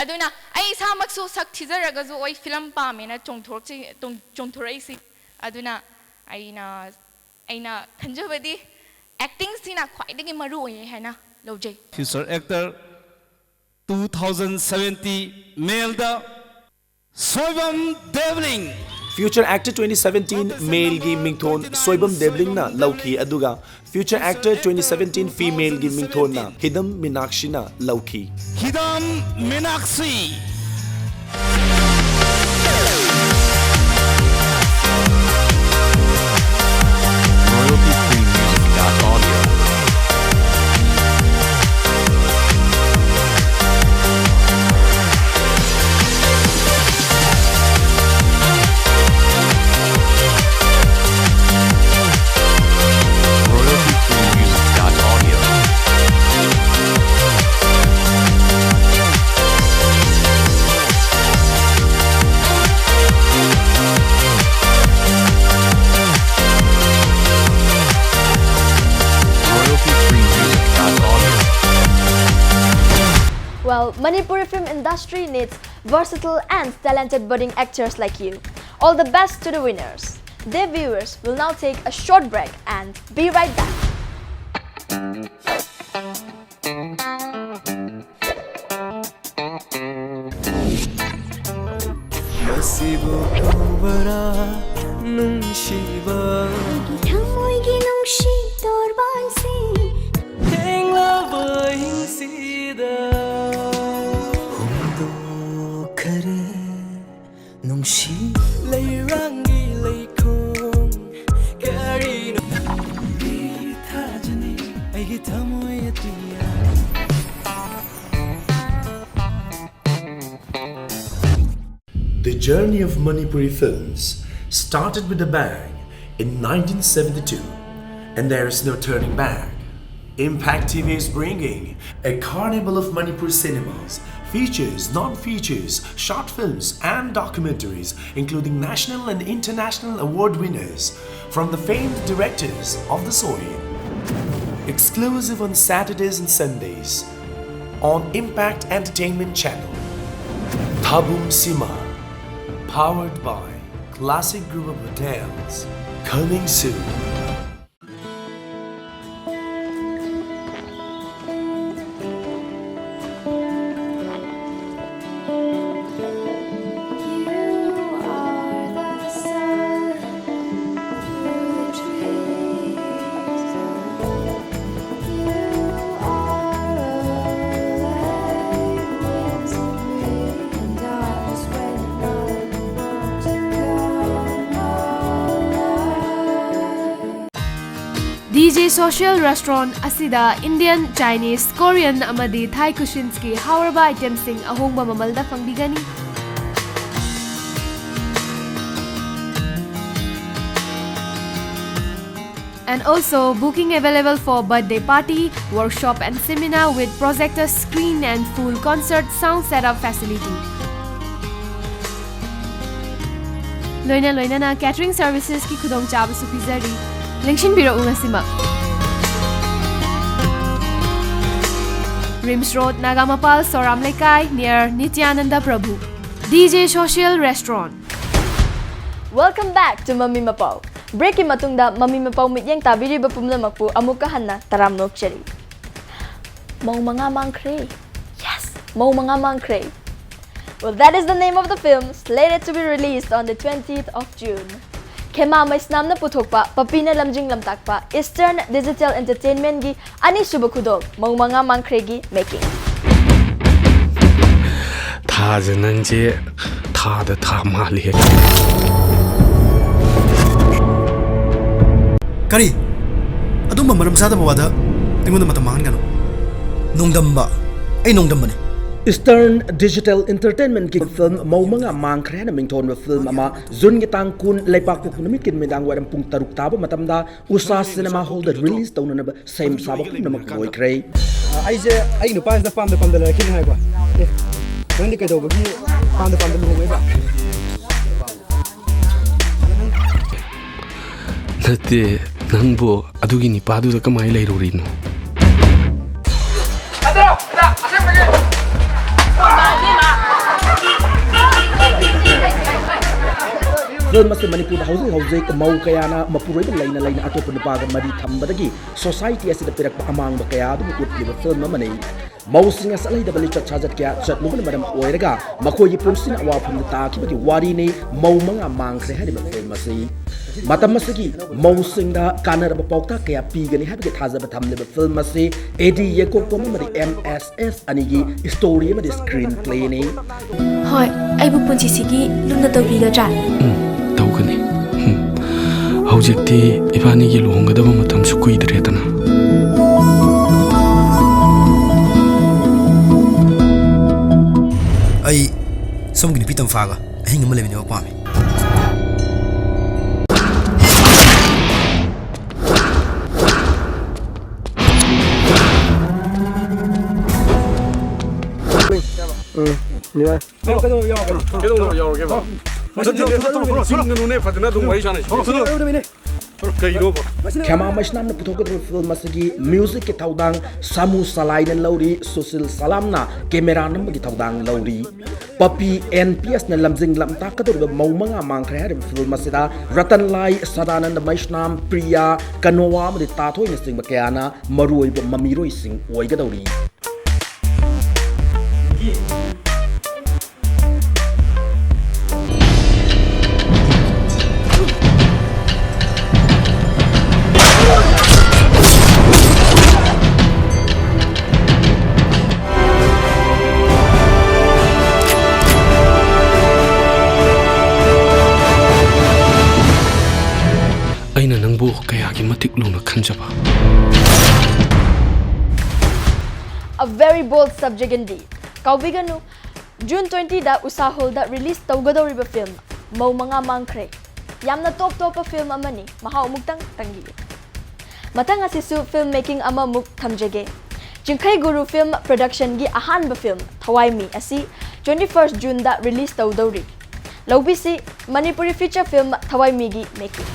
ꯑꯗꯨꯅ ꯑꯩ ꯏꯁꯥꯃꯛꯁꯨ ꯁꯛ ꯊꯤꯖꯔꯒꯁꯨ ꯑꯩ ꯐꯤꯂꯝ ꯄꯥꯝꯃꯦꯅ ꯆꯣꯡꯊꯣꯔꯛꯆꯩ-, ꯆꯣꯡ-, ꯆꯣꯡꯊꯣꯔꯛꯏꯁꯤ꯫ ꯑꯗꯨꯅ ꯑꯩꯅ, ꯑꯩꯅ ꯈꯟꯖꯕꯗꯤ ꯑꯦꯛꯇꯤꯡꯁꯤꯅ ꯈ꯭ꯋꯥꯏꯗꯒꯤ ꯃꯔꯨ ꯑꯣꯏꯌꯦ ꯍꯥꯏꯅ ꯂꯧꯖꯩ꯫ Future Actor two thousand seventy male ꯗ Soibam ꯗꯦꯕꯂꯤꯡ꯫ Future Actor twenty seventeen male ꯒꯤ ꯃꯤꯡꯊꯣꯟ ꯁꯣꯏꯕꯝ ꯗꯦꯕꯂꯤꯡꯅ ꯂꯧꯈꯤ, ꯑꯗꯨꯒ Future Actor twenty seventeen female ꯒꯤ ꯃꯤꯡꯊꯣꯟꯅ ꯍꯤꯗꯝ ꯃꯤꯅꯥꯛꯁꯤꯅ ꯂꯧꯈꯤ꯫ ꯍꯤꯗꯝ Meenakshi. Royalty free music dot audio. Royalty free music dot audio. Royalty free music dot audio. Well, Manipuri film industry needs versatile and talented budding actors like you. All the best to the winners. Dear viewers, we'll now take a short break and be right back. ꯃꯁꯤꯕꯨ ꯀꯧꯕꯔꯥ ꯅꯨꯡꯁꯤꯕ? ꯑꯩꯒꯤ ꯊꯃꯣꯏꯒꯤ ꯅꯨꯡꯁꯤ ꯇꯣꯔꯕꯥꯟꯁꯤꯡ꯫ ꯊꯦꯡꯂꯕ ꯑꯍꯤꯡꯁꯤꯗ ꯍꯨꯝꯗꯣꯛꯈꯔꯦ ꯅꯨꯡꯁꯤ꯫ ꯂꯩꯔꯥꯡꯒꯤ ꯂꯩꯈꯣꯡ ꯀꯔꯤꯅꯣ? ꯅꯪꯕꯨ ꯊꯥꯖꯅꯤ ꯑꯩꯒꯤ ꯊꯃꯣꯏ ꯑꯇꯤꯌꯥ꯫ The journey of Manipuri films started with a bang In nineteen seventy-two, and there is no turning back, Impact T V is bringing a carnival of Manipur cinemas, features, non-features, short films, and documentaries, including national and international award winners from the famed directors of the soil. Exclusive on Saturdays and Sundays on Impact Entertainment Channel. Thabum Sima, powered by Classic Group of Hotels, coming soon. DJ Social Restaurant ꯑꯁꯤꯗ Indian, Chinese, Korean ꯑꯃꯗꯤ Thai cuisines ꯀꯤ ꯍꯥꯎꯔꯕ item ꯁꯤꯡ ꯑꯍꯣꯡꯕ ꯃꯃꯜꯗ ꯐꯪꯕꯤꯒꯅꯤ꯫ And also booking available for birthday party, workshop and seminar with projector screen and full concert sound setup facility. ꯂꯣꯏꯅ ꯂꯣꯏꯅꯅ catering services ꯀꯤ ꯈꯨꯗꯣꯡꯆꯥꯕꯁꯨ ꯄꯤꯖꯔꯤ꯫ ꯂꯦꯡꯁꯤꯟꯕꯤꯔꯛꯎ ꯉꯁꯤꯃꯛ꯫ RIMS Road, ꯅꯥꯒꯥꯃꯄꯥꯜ ꯁꯣꯔꯥꯝ ꯂꯩꯀꯥꯏ, near ꯅꯤꯇ꯭ꯌꯥꯅꯟꯗ ꯄ꯭ꯔꯚꯨ꯫ DJ Social Restaurant. Welcome back to ꯃꯃꯤ ꯃꯄꯥꯎ꯫ Break ꯀꯤ ꯃꯇꯨꯡꯗ ꯃꯃꯤ ꯃꯄꯥꯎ ꯃꯤꯠꯌꯦꯡ ꯇꯥꯕꯤꯔꯤꯕ ꯄꯨꯝꯅꯃꯛꯄꯨ ꯑꯃꯨꯛꯀ ꯍꯟꯅ ꯇꯔꯥꯝꯅ ꯑꯣꯛꯆꯔꯤ꯫ ꯃꯧ ꯃꯉꯥ ꯃꯥꯡꯈ꯭ꯔꯦ꯫ Yes, ꯃꯧ ꯃꯉꯥ ꯃꯥꯡꯈ꯭ꯔꯦ꯫ Well, that is the name of the film slated to be released on the twentieth of June. ꯈꯦꯃꯥ ꯃꯩꯁꯅꯥꯝꯅ ꯄꯨꯊꯣꯛꯄ, ꯄꯄꯤꯅ ꯂꯝꯖꯤꯡ ꯂꯝꯇꯥꯛꯄ Eastern Digital Entertainment ꯒꯤ ꯑꯅꯤꯁꯨꯕ ꯈꯨꯗꯣꯜ ꯃꯧ ꯃꯉꯥ ꯃꯥꯡꯈ꯭ꯔꯦꯒꯤ making. ꯊꯥꯖ ꯅꯪꯁꯦ ꯊꯥꯗ ꯊꯥ ꯃꯥꯜꯂꯤ꯫ ꯀꯔꯤ? ꯑꯗꯨꯝꯕ ꯃꯔꯝ ꯆꯥꯗꯕ ꯋꯥꯗ ꯑꯩꯉꯣꯟꯗ ꯃꯇꯝ ꯃꯥꯡꯍꯟꯒꯅꯨ꯫ ꯅꯣꯡꯗꯝꯕ? ꯑꯩ ꯅꯣꯡꯗꯝꯕꯅꯤ꯫ Eastern Digital Entertainment ꯀꯤ film ꯃꯧ ꯃꯉꯥ ꯃꯥꯡꯈ꯭ꯔꯦ ꯍꯥꯏꯅ ꯃꯤꯡꯊꯣꯟꯕ film ꯑꯃ June ꯒꯤ ꯇꯥꯡ ꯀꯨꯟ ꯂꯩꯕꯥꯛꯄꯣꯛꯄ ꯅꯨꯃꯤꯠꯀꯤ ꯅꯨꯃꯤꯗꯥꯡ ꯋꯥꯏꯔꯝ ꯄꯨꯡ ꯇꯔꯨꯛ ꯇꯥꯕ ꯃꯇꯝꯗ ꯎꯁꯥ Cinema Hall ꯗ release ꯇꯧꯅꯅꯕ ꯁꯦꯝ ꯁꯥꯕ ꯄꯨꯝꯅꯃꯛ ꯂꯣꯏꯈ꯭ꯔꯦ꯫ ꯑꯩꯁꯦ ꯑꯩꯒꯤ ꯅꯨꯄꯥꯁꯤꯗ ꯄꯥꯝꯗ ꯄꯥꯝꯗ ꯂꯩꯔꯛꯈꯤꯅꯤ ꯍꯥꯏꯀꯣ꯫ ꯑꯦ, ꯅꯪꯗꯤ ꯀꯩꯗꯧꯕꯒꯤ ꯄꯥꯝꯗ ꯄꯥꯝꯗ ꯂꯨꯍꯣꯡꯉꯛꯏꯕ? ꯅꯠꯇꯦ, ꯅꯪꯕꯨ ꯑꯗꯨꯒꯤ ꯅꯤꯄꯥꯗꯨꯗ ꯀꯃꯥꯏꯅ ꯂꯩꯔꯨꯔꯤꯅꯣ? Film ꯑꯁꯤ ꯃꯅꯤꯄꯨꯔꯗ ꯍꯧꯖꯤꯛ ꯍꯧꯖꯤꯛ ꯃꯧ ꯀꯌꯥꯅ ꯃꯄꯨꯔꯣꯏꯕ ꯂꯩꯅ ꯂꯩꯅ ꯑꯇꯣꯞꯄ ꯅꯨꯄꯥꯒ ꯃꯔꯤ ꯊꯝꯕꯗꯒꯤ society ꯑꯁꯤꯗ ꯄꯤꯔꯛꯄ ꯑꯃꯥꯡꯕ ꯀꯌꯥ ꯑꯗꯨꯕꯨ ꯎꯠꯂꯤꯕ film ꯑꯃꯅꯤ꯫ ꯃꯧꯁꯤꯡꯅ ꯆꯠꯍꯩꯗꯕ ꯂꯤꯆꯠ ꯁꯥꯖꯠ ꯀꯌꯥ ꯆꯠꯂꯨꯕꯅ ꯃꯔꯝ ꯑꯣꯏꯔꯒ ꯃꯈꯣꯏꯒꯤ ꯄꯨꯟꯁꯤꯅ ꯑꯋꯥꯐꯝꯗ ꯇꯥꯈꯤꯕꯒꯤ ꯋꯥꯔꯤꯅꯤ꯫ ꯃꯧ ꯃꯉꯥ ꯃꯥꯡꯈ꯭ꯔꯦ ꯍꯥꯏꯔꯤꯕ film ꯑꯁꯤ ꯃꯇꯝ ꯑꯁꯤꯒꯤ ꯃꯧꯁꯤꯡꯗ ꯀꯥꯟꯅꯔꯕ ꯄꯥꯎꯇꯥꯛ ꯀꯌꯥ ꯄꯤꯒꯅꯤ ꯍꯥꯏꯕꯒꯤ ꯊꯥꯖꯕ ꯊꯝꯂꯤꯕ film ꯑꯁꯤ ꯑꯦ ꯗꯤ ꯌꯦꯀꯣꯛꯄꯝ ꯑꯃꯗꯤ ꯑꯦꯝ ꯑꯦꯁ ꯑꯦꯁ ꯑꯅꯤꯒꯤ story ꯑꯃꯗꯤ screenplay ꯅꯤ꯫ ꯍꯣꯏ, ꯑꯩꯕꯨ ꯄꯨꯟꯁꯤꯁꯤꯒꯤ ꯂꯨꯝꯅ ꯇꯧꯕꯤꯒꯗ꯭ꯔꯥ? ꯎꯝ, ꯇꯧꯒꯅꯤ꯫ ꯎꯝ꯫ ꯍꯧꯖꯤꯛꯇꯤ ꯏꯕꯥꯅꯤꯒꯤ ꯂꯨꯍꯣꯡꯒꯗꯕ ꯃꯇꯝꯁꯨ ꯀꯨꯏꯗ꯭ꯔꯦꯗꯅ꯫ ꯑꯩ ꯁꯣꯝꯒꯤ ꯅꯨꯄꯤ ꯇꯝꯐꯥꯒ ꯑꯍꯤꯡ ꯑꯃ ꯂꯩꯃꯤꯟꯅꯕ ꯄꯥꯝꯃꯤ꯫ ꯎꯝ, ꯌꯥꯏ꯫ ꯀꯩꯗꯧꯕ ꯌꯥꯎꯔꯒꯦꯕ? ꯆꯤꯡꯒꯅꯨꯅꯦ, ꯐꯖꯅ ꯑꯗꯨꯝ ꯋꯥꯔꯤ ꯁꯥꯟꯅꯁꯤ꯫ ꯀꯩꯅꯣꯕ? ꯈꯦꯃꯥ ꯃꯩꯁꯅꯥꯝꯅ ꯄꯨꯊꯣꯛꯀꯗꯧꯔꯤꯕ film ꯑꯁꯤꯒꯤ music ꯀꯤ ꯊꯧꯗꯥꯡ ꯁꯥꯃꯨ ꯁꯂꯥꯏꯅ ꯂꯧꯔꯤ, ꯁꯨꯁꯤꯜ ꯁꯂꯥꯝꯅ camera ꯅꯝꯕꯒꯤ ꯊꯧꯗꯥꯡ ꯂꯧꯔꯤ꯫ ꯄꯄꯤ ꯑꯦꯟ ꯄꯤ ꯑꯦꯁꯅ ꯂꯝꯖꯤꯡ ꯂꯝꯇꯥꯛꯀꯗꯧꯔꯤꯕ ꯃꯧ ꯃꯉꯥ ꯃꯥꯡꯈ꯭ꯔꯦ ꯍꯥꯏꯔꯤꯕ film ꯑꯁꯤꯗ ꯔꯇꯟ ꯂꯥꯏ, ꯁꯗꯥꯅꯟꯗ ꯃꯩꯁꯅꯥꯝ, ꯄ꯭ꯔꯤꯌꯥ, ꯀꯅꯣꯋꯥ ꯑꯃꯗꯤ ꯇꯥꯊꯣꯏꯅꯆꯤꯡꯕ ꯀꯌꯥꯅ ꯃꯔꯨꯑꯣꯏꯕ ꯃꯃꯤꯔꯣꯏꯁꯤꯡ ꯑꯣꯏꯒꯗꯧꯔꯤ꯫ ꯑꯩꯅ ꯅꯪꯕꯨ ꯀꯌꯥꯒꯤ ꯃꯇꯤꯛ ꯂꯨꯅ ꯈꯟꯖꯕ꯫ A very bold subject indeed. ꯀꯥꯎꯕꯤꯒꯅꯨ, ꯖꯨꯟ ꯇ꯭ꯋꯦꯟꯇꯤꯗ ꯎꯁꯥ ꯍꯣꯜꯗ ꯔꯤꯂꯤꯁ ꯇꯧꯒꯗꯧꯔꯤꯕ ꯐꯤꯜꯝ ꯃꯧ ꯃꯉꯥ ꯃꯥꯡꯈ꯭ꯔꯦ꯫ ꯌꯥꯝꯅ ꯇꯣꯞ ꯇꯣꯞꯄ ꯐꯤꯜꯝ ꯑꯃꯅꯤ, ꯃꯍꯥꯎ ꯑꯃꯨꯛꯇꯪ ꯇꯪꯕꯤꯌꯨ꯫ ꯃꯊꯪ ꯑꯁꯤꯁꯨ ꯐꯤꯜꯝ ꯃꯦꯀꯤꯡ ꯑꯃꯃꯨꯛ ꯊꯝꯖꯒꯦ꯫ ꯆꯤꯡꯈꯩ ꯒꯨꯔꯨ ꯐꯤꯜꯝ ꯄ꯭ꯔꯗꯛꯁꯟꯒꯤ ꯑꯍꯥꯟꯕ ꯐꯤꯜꯝ ꯊꯋꯥꯏꯃꯤ ꯑꯁꯤ ꯇ꯭ꯋꯦꯟꯇꯤ ꯐꯥꯔꯁ ꯖꯨꯟꯗ ꯔꯤꯂꯤꯁ ꯇꯧꯗꯧꯔꯤ꯫ ꯂꯧꯕꯤꯁꯤ, ꯃꯅꯤꯄꯨꯔꯤ ꯐꯤꯆꯔ ꯐꯤꯜꯝ ꯊꯋꯥꯏꯃꯤꯒꯤ ꯃꯦꯀꯤꯡ꯫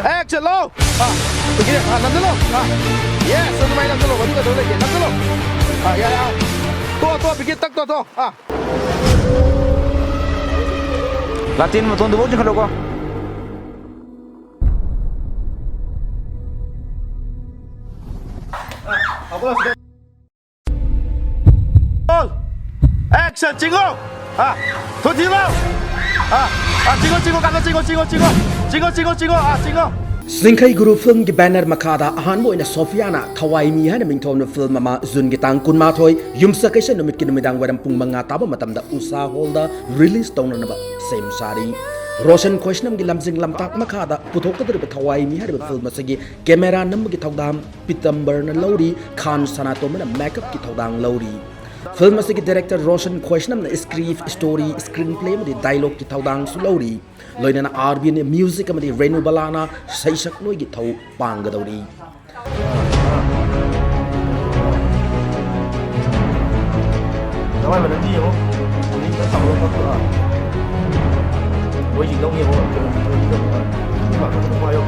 ꯑꯦꯛꯁꯟ! ꯂꯣ! ꯑꯥ, ꯕꯤꯒꯤꯅꯦ, ꯑꯥ, ꯅꯝꯁꯤꯜꯂꯣ꯫ ꯑꯥ, ꯌꯦꯁ, ꯑꯗꯨꯃꯥꯏꯅ ꯅꯝꯁꯤꯜꯂꯣ, ꯃꯗꯨꯒ ꯑꯗꯨꯝ ꯂꯩꯒꯦ, ꯅꯝꯁꯤꯜꯂꯣ꯫ ꯑꯥ, ꯌꯥꯔꯦ, ꯑꯥ꯫ ꯇꯣ, ꯇꯣ, ꯕꯤꯒꯤ, ꯇꯛ ꯇꯣ, ꯇꯣ꯫ ꯑꯥ꯫ ꯂꯥꯇꯦꯟ ꯃꯇꯣꯟꯗꯨꯐꯥꯎ ꯆꯤꯡꯈꯠꯂꯣꯀꯣ꯫ ꯑꯦꯛꯁꯟ! ꯆꯤꯡꯉꯣ! ꯑꯥ, ꯊꯨ ꯊꯤꯜꯂꯣ! ꯑꯥ, ꯑꯥ, ꯆꯤꯡꯉꯣ, ꯆꯤꯡꯉꯣ, ꯀꯟꯅ ꯆꯤꯡꯉꯣ, ꯆꯤꯡꯉꯣ, ꯆꯤꯡꯉꯣ, ꯆꯤꯡꯉꯣ, ꯆꯤꯡꯉꯣ, ꯆꯤꯡꯉꯣ, ꯑꯥ, ꯆꯤꯡꯉꯣ! ꯆꯤꯡꯈꯩ ꯒꯨꯔꯨ ꯐꯤꯜꯝꯒꯤ ꯕꯦꯅꯔ ꯃꯈꯥꯗ ꯑꯍꯥꯟꯕ ꯑꯣꯏꯅ ꯁꯣꯐꯤꯌꯥꯅ ꯊꯋꯥꯏꯃꯤ ꯍꯥꯏꯅ ꯃꯤꯡꯊꯣꯟꯕ ꯐꯤꯜꯝ ꯑꯃ ꯖꯨꯟꯒꯤ ꯇꯥꯡ ꯀꯨꯟꯃꯥꯊꯣꯏ, ꯌꯨꯝꯁꯀꯩꯁ ꯅꯨꯃꯤꯠꯀꯤ ꯅꯨꯃꯤꯗꯥꯡ ꯋꯥꯏꯔꯝ ꯄꯨꯡ ꯃꯉꯥ ꯇꯥꯕ ꯃꯇꯝꯗ ꯎꯁꯥ ꯍꯣꯜꯗ ꯔꯤꯂꯤꯁ ꯇꯧꯅꯅꯕ ꯁꯦꯝ ꯁꯥꯔꯤ꯫ ꯔꯣꯁꯟ ꯈꯣꯏꯁꯅꯝꯒꯤ ꯂꯝꯖꯤꯡ ꯂꯝꯇꯥꯛ ꯃꯈꯥꯗ ꯄꯨꯊꯣꯛꯀꯗꯧꯔꯤꯕ ꯊꯋꯥꯏꯃꯤ ꯍꯥꯏꯔꯤꯕ ꯐꯤꯜꯝ ꯑꯁꯤꯒꯤ ꯀꯦꯃꯦꯔꯥ ꯅꯝꯕꯒꯤ ꯊꯧꯗꯥꯡ ꯄꯤꯇꯝꯕꯔꯅ ꯂꯧꯔꯤ, ꯈꯥꯟ ꯁꯅꯥꯇꯣꯝꯕꯅ ꯃꯦꯀꯞꯀꯤ ꯊꯧꯗꯥꯡ ꯂꯧꯔꯤ꯫ ꯐꯤꯜꯝ ꯑꯁꯤꯒꯤ ꯗꯥꯏꯔꯦꯛꯇꯔ ꯔꯣꯁꯟ ꯈꯣꯏꯁꯅꯝꯅ ꯁ꯭ꯀ꯭ꯔꯤꯞ, ꯁ꯭ꯇꯣꯔꯤ, ꯁ꯭ꯀ꯭ꯔꯤꯟ ꯄ꯭ꯂꯦ ꯑꯃꯗꯤ ꯗꯥꯏꯂꯣꯒꯀꯤ ꯊꯧꯗꯥꯡꯁꯨ ꯂꯧꯔꯤ꯫ ꯂꯣꯏꯅꯅ ꯑꯥꯔ ꯕꯤꯅ ꯃ꯭ꯌꯨꯖꯤꯛ ꯑꯃꯗꯤ ꯔꯦꯅꯨꯕꯂꯥꯅ ꯁꯩꯁꯛ ꯂꯣꯏꯒꯤ ꯊꯧ ꯄꯥꯡꯒꯗꯧꯔꯤ꯫ ꯅꯃꯥꯏ ꯃꯅꯝꯗꯤ ꯌꯦꯡꯉꯣ꯫ ꯄꯨꯂꯤꯁꯅ ꯊꯝꯃꯒ ꯀꯛꯄ꯭ꯔꯥ? ꯃꯣꯏꯁꯤ ꯂꯧꯒꯦꯕꯣ꯫ ꯁꯤ ꯉꯥꯛꯇ ꯑꯗꯨꯝ ꯄꯥꯏꯌꯣ꯫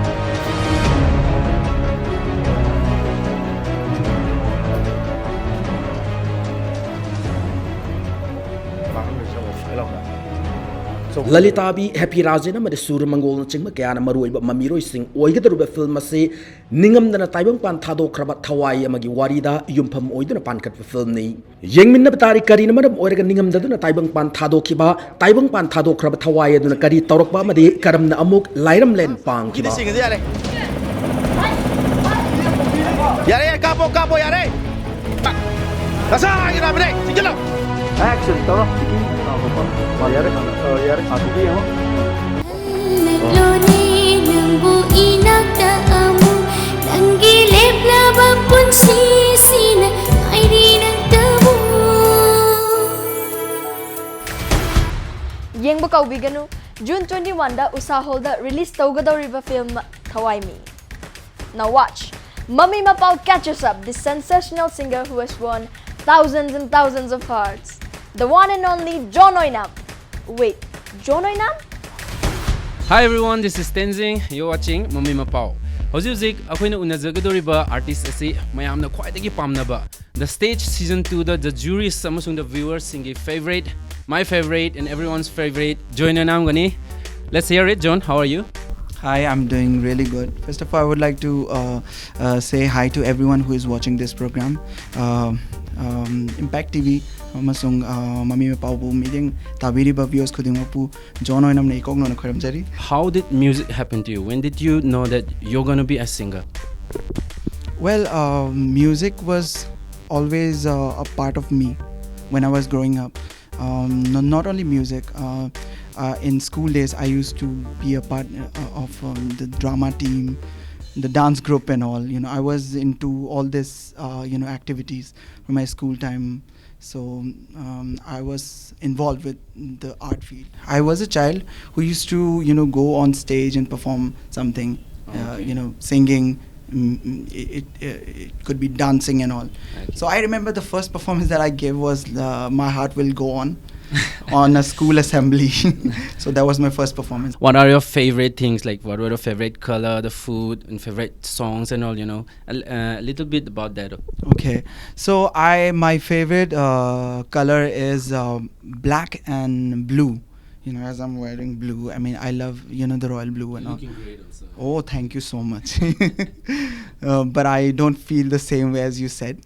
ꯂꯂꯤꯇꯥꯕꯤ, ꯍꯦꯄꯤ ꯔꯥꯖꯦꯟ ꯑꯃꯗꯤ ꯁꯨꯔ ꯃꯪꯒꯣꯜꯅꯆꯤꯡꯕ ꯀꯌꯥꯅ ꯃꯔꯨꯑꯣꯏꯕ ꯃꯃꯤꯔꯣꯏꯁꯤꯡ ꯑꯣꯏꯒꯗꯧꯔꯤꯕ ꯐꯤꯜꯝ ꯑꯁꯤ ꯅꯤꯡꯉꯝꯗꯅ ꯇꯥꯏꯕꯪꯄꯥꯟ ꯊꯥꯗꯣꯛꯈ꯭ꯔꯕ ꯊꯋꯥꯏ ꯑꯃꯒꯤ ꯋꯥꯔꯤꯗ ꯌꯨꯝꯐꯝ ꯑꯣꯏꯗꯨꯅ ꯄꯥꯟꯈꯠꯄ ꯐꯤꯜꯝꯅꯤ꯫ ꯌꯦꯡꯃꯤꯟꯅꯕ ꯇꯥꯔꯤ, ꯀꯔꯤꯅ ꯃꯔꯝ ꯑꯣꯏꯔꯒ ꯅꯤꯡꯉꯝꯗꯗꯨꯅ ꯇꯥꯏꯕꯪꯄꯥꯟ ꯊꯥꯗꯣꯛꯈꯤꯕ, ꯇꯥꯏꯕꯪꯄꯥꯟ ꯊꯥꯗꯣꯛꯈ꯭ꯔꯕ ꯊꯋꯥꯏ ꯑꯗꯨꯅ ꯀꯔꯤ ꯇꯧꯔꯛꯄ ꯑꯃꯗꯤ ꯀꯔꯝꯅ ꯑꯃꯨꯛ ꯂꯥꯏꯔꯝꯂꯦꯟ ꯄꯥꯡꯈꯤꯕ꯫ ꯁꯤꯡꯉꯗꯤ ꯌꯥꯔꯦ꯫ ꯌꯥꯔꯦ, ꯌꯥꯔꯦ, ꯀꯥꯞꯄꯣ, ꯀꯥꯞꯄꯣ, ꯌꯥꯔꯦ꯫ ꯉꯁꯥꯏꯒꯤ ꯔꯥꯕꯤꯅꯦ, ꯆꯤꯡꯁꯤꯜꯂꯣ꯫ Action ꯇꯧꯔꯣ꯫ ꯑꯥ, ꯌꯥꯔꯦ꯫ ꯑꯥ, ꯌꯥꯔꯦ꯫ ꯑꯥ, ꯑꯗꯨꯗꯤ ꯌꯦꯡꯉꯣ꯫ ꯂꯣꯅꯦ ꯅꯪꯕꯨ ꯏꯅꯥꯛꯇ ꯑꯃꯨꯛ, ꯅꯪꯒꯤ ꯂꯦꯞꯂꯕ ꯄꯨꯟꯁꯤꯁꯤꯅ ꯉꯥꯏꯔꯤ ꯅꯪꯇꯕꯨ꯫ ꯌꯦꯡꯕ ꯀꯥꯎꯕꯤꯒꯅꯨ, June twenty-one ꯗ ꯎꯁꯥ ꯍꯣꯜꯗ release ꯇꯧꯒꯗꯧꯔꯤꯕ film ꯊꯋꯥꯏꯃꯤ꯫ Now watch, Mami Mapao catches up the sensational singer who has won thousands and thousands of hearts, the one and only John Oinam. Wait, John Oinam? Hi everyone, this is Tenzing. You're watching Mami Mapao. ꯍꯧꯖꯤꯛ ꯍꯧꯖꯤꯛ ꯑꯩꯈꯣꯏꯅ ꯎꯅꯖꯒꯗꯧꯔꯤꯕ artist ꯑꯁꯤ ꯃꯌꯥꯝꯅ ꯈ꯭ꯋꯥꯏꯗꯒꯤ ꯄꯥꯝꯅꯕ The Stage Season two the The Jurys ꯑꯃꯁꯨꯡ The Viewers ꯁꯤꯡꯒꯤ favorite, my favorite and everyone's favorite John Oinam ꯒꯅꯤ꯫ Let's hear it, John. How are you? Hi, I'm doing really good. First of all, I would like to uh, uh, say hi to everyone who is watching this program. Uh, um, Impact T V ꯑꯃꯁꯨꯡ uh, ꯃꯃꯤ ꯃꯄꯥꯎꯕꯨ ꯃꯤꯠꯌꯦꯡ ꯇꯥꯕꯤꯔꯤꯕ viewers ꯈꯨꯗꯤꯡꯃꯛꯄꯨ John Oinam ꯅ ꯏꯀꯣꯛ ꯅꯧꯅ ꯈꯣꯏꯔꯝꯖꯔꯤ꯫ How did music happen to you? When did you know that you're gonna be a singer? Well, uh, music was always uh, a part of me when I was growing up. Um, no, not only music. Uh, uh, in school days, I used to be a part uh, of um, the drama team, the dance group, and all. You know, I was into all this, uh, you know, activities from my school time. So um, I was involved with the art field. I was a child who used to, you know, go on stage and perform something, uh, Okay. you know, singing. Mm, mm, it, it, uh, it could be dancing and all. Okay. So I remember the first performance that I gave was uh, My Heart Will Go On on a school assembly. So that was my first performance. What are your favorite things? Like, what were your favorite color, the food, and favorite songs and all, you know? A, a little bit about that. Okay, so I my favorite uh, color is uh, black and blue. You know, as I'm wearing blue, I mean, I love, you know, the royal blue and all. Great also. Oh, thank you so much. Uh, but I don't feel the same way as you said.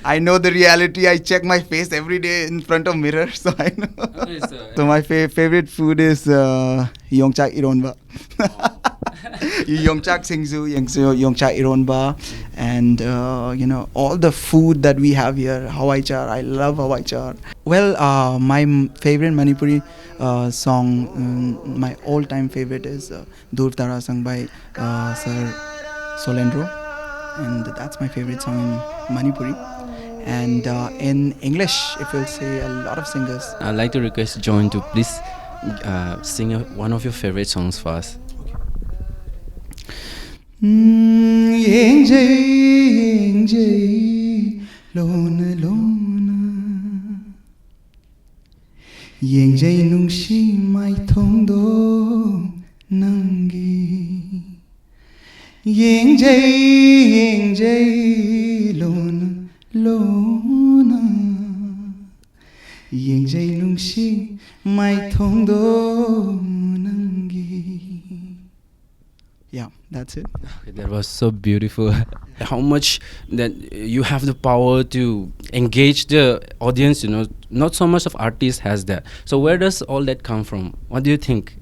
I know the reality. I check my face every day in front of mirror, so I know. So my fa- favorite food is uh, yongchak ironba. Yongchak singju, yongchak, yongchak ironba, and uh, you know, all the food that we have here, hawai char. I love hawai char. Well, uh, my m- favorite Manipuri uh, song, um, my all-time favorite is uh, Dur Tara, sung by uh, Sir Solendro, and that's my favorite song in Manipuri. And uh, in English, if you'll say, a lot of singers. I'd like to request John to please uh, sing a, one of your favorite songs for us. ꯎꯝ, ꯌꯦꯡꯖꯩ, ꯌꯦꯡꯖꯩ, ꯂꯣꯟꯅ, ꯂꯣꯟꯅ꯫ ꯌꯦꯡꯖꯩ ꯅꯨꯡꯁꯤ ꯃꯥꯏꯊꯣꯡꯗꯣ ꯅꯪꯒꯤ꯫ ꯌꯦꯡꯖꯩ, ꯌꯦꯡꯖꯩ, ꯂꯣꯟꯅ, ꯂꯣꯟꯅ꯫ ꯌꯦꯡꯖꯩ ꯅꯨꯡꯁꯤ ꯃꯥꯏꯊꯣꯡꯗꯣ ꯅꯪꯒꯤ꯫ Yeah, that's it. Okay, that was so beautiful. How much that you have the power to engage the audience, you know, not so much of artist has that. So where does all that come from? What do you think?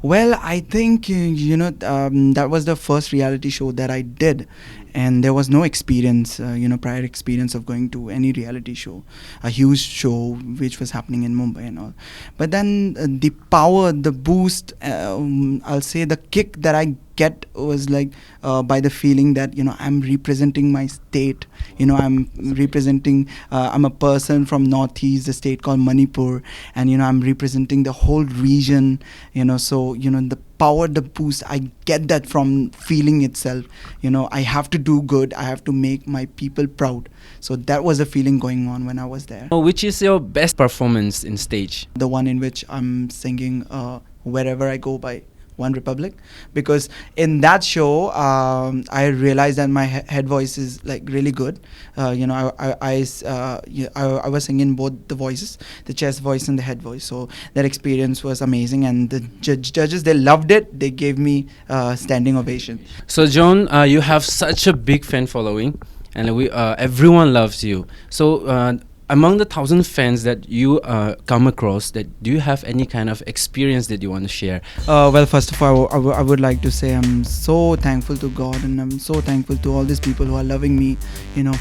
Well, I think uh, you know um, that was the first reality show that I did, and there was no experience, uh, you know, prior experience of going to any reality show, a huge show which was happening in Mumbai and all. But then uh, the power, the boost, um, I'll say the kick that I get was like uh, by the feeling that you know I'm representing my state. You know, I'm representing. Uh, I'm a person from Northeast, a state called Manipur, and you know I'm representing the whole region. You know, so you know the power, the boost I get that from feeling itself. You know, I have to do good. I have to make my people proud. So that was the feeling going on when I was there. Oh, which is your best performance in stage? The one in which I'm singing uh, Wherever I Go by One Republic, because in that show um, I realized that my he- head voice is like really good. Uh, you know, I I I, s- uh, you- I I was singing both the voices, the chest voice and the head voice. So that experience was amazing, and the judge, judges, they loved it. They gave me uh, standing ovation. So John, uh, you have such a big fan following, and we uh, everyone loves you. So uh, Among the thousand fans that you uh, come across, that do you have any kind of experience that you want to share? Uh, well, first of all, I, w- I would like to say I'm so thankful to God, and I'm so thankful to all these people who are loving me, you know,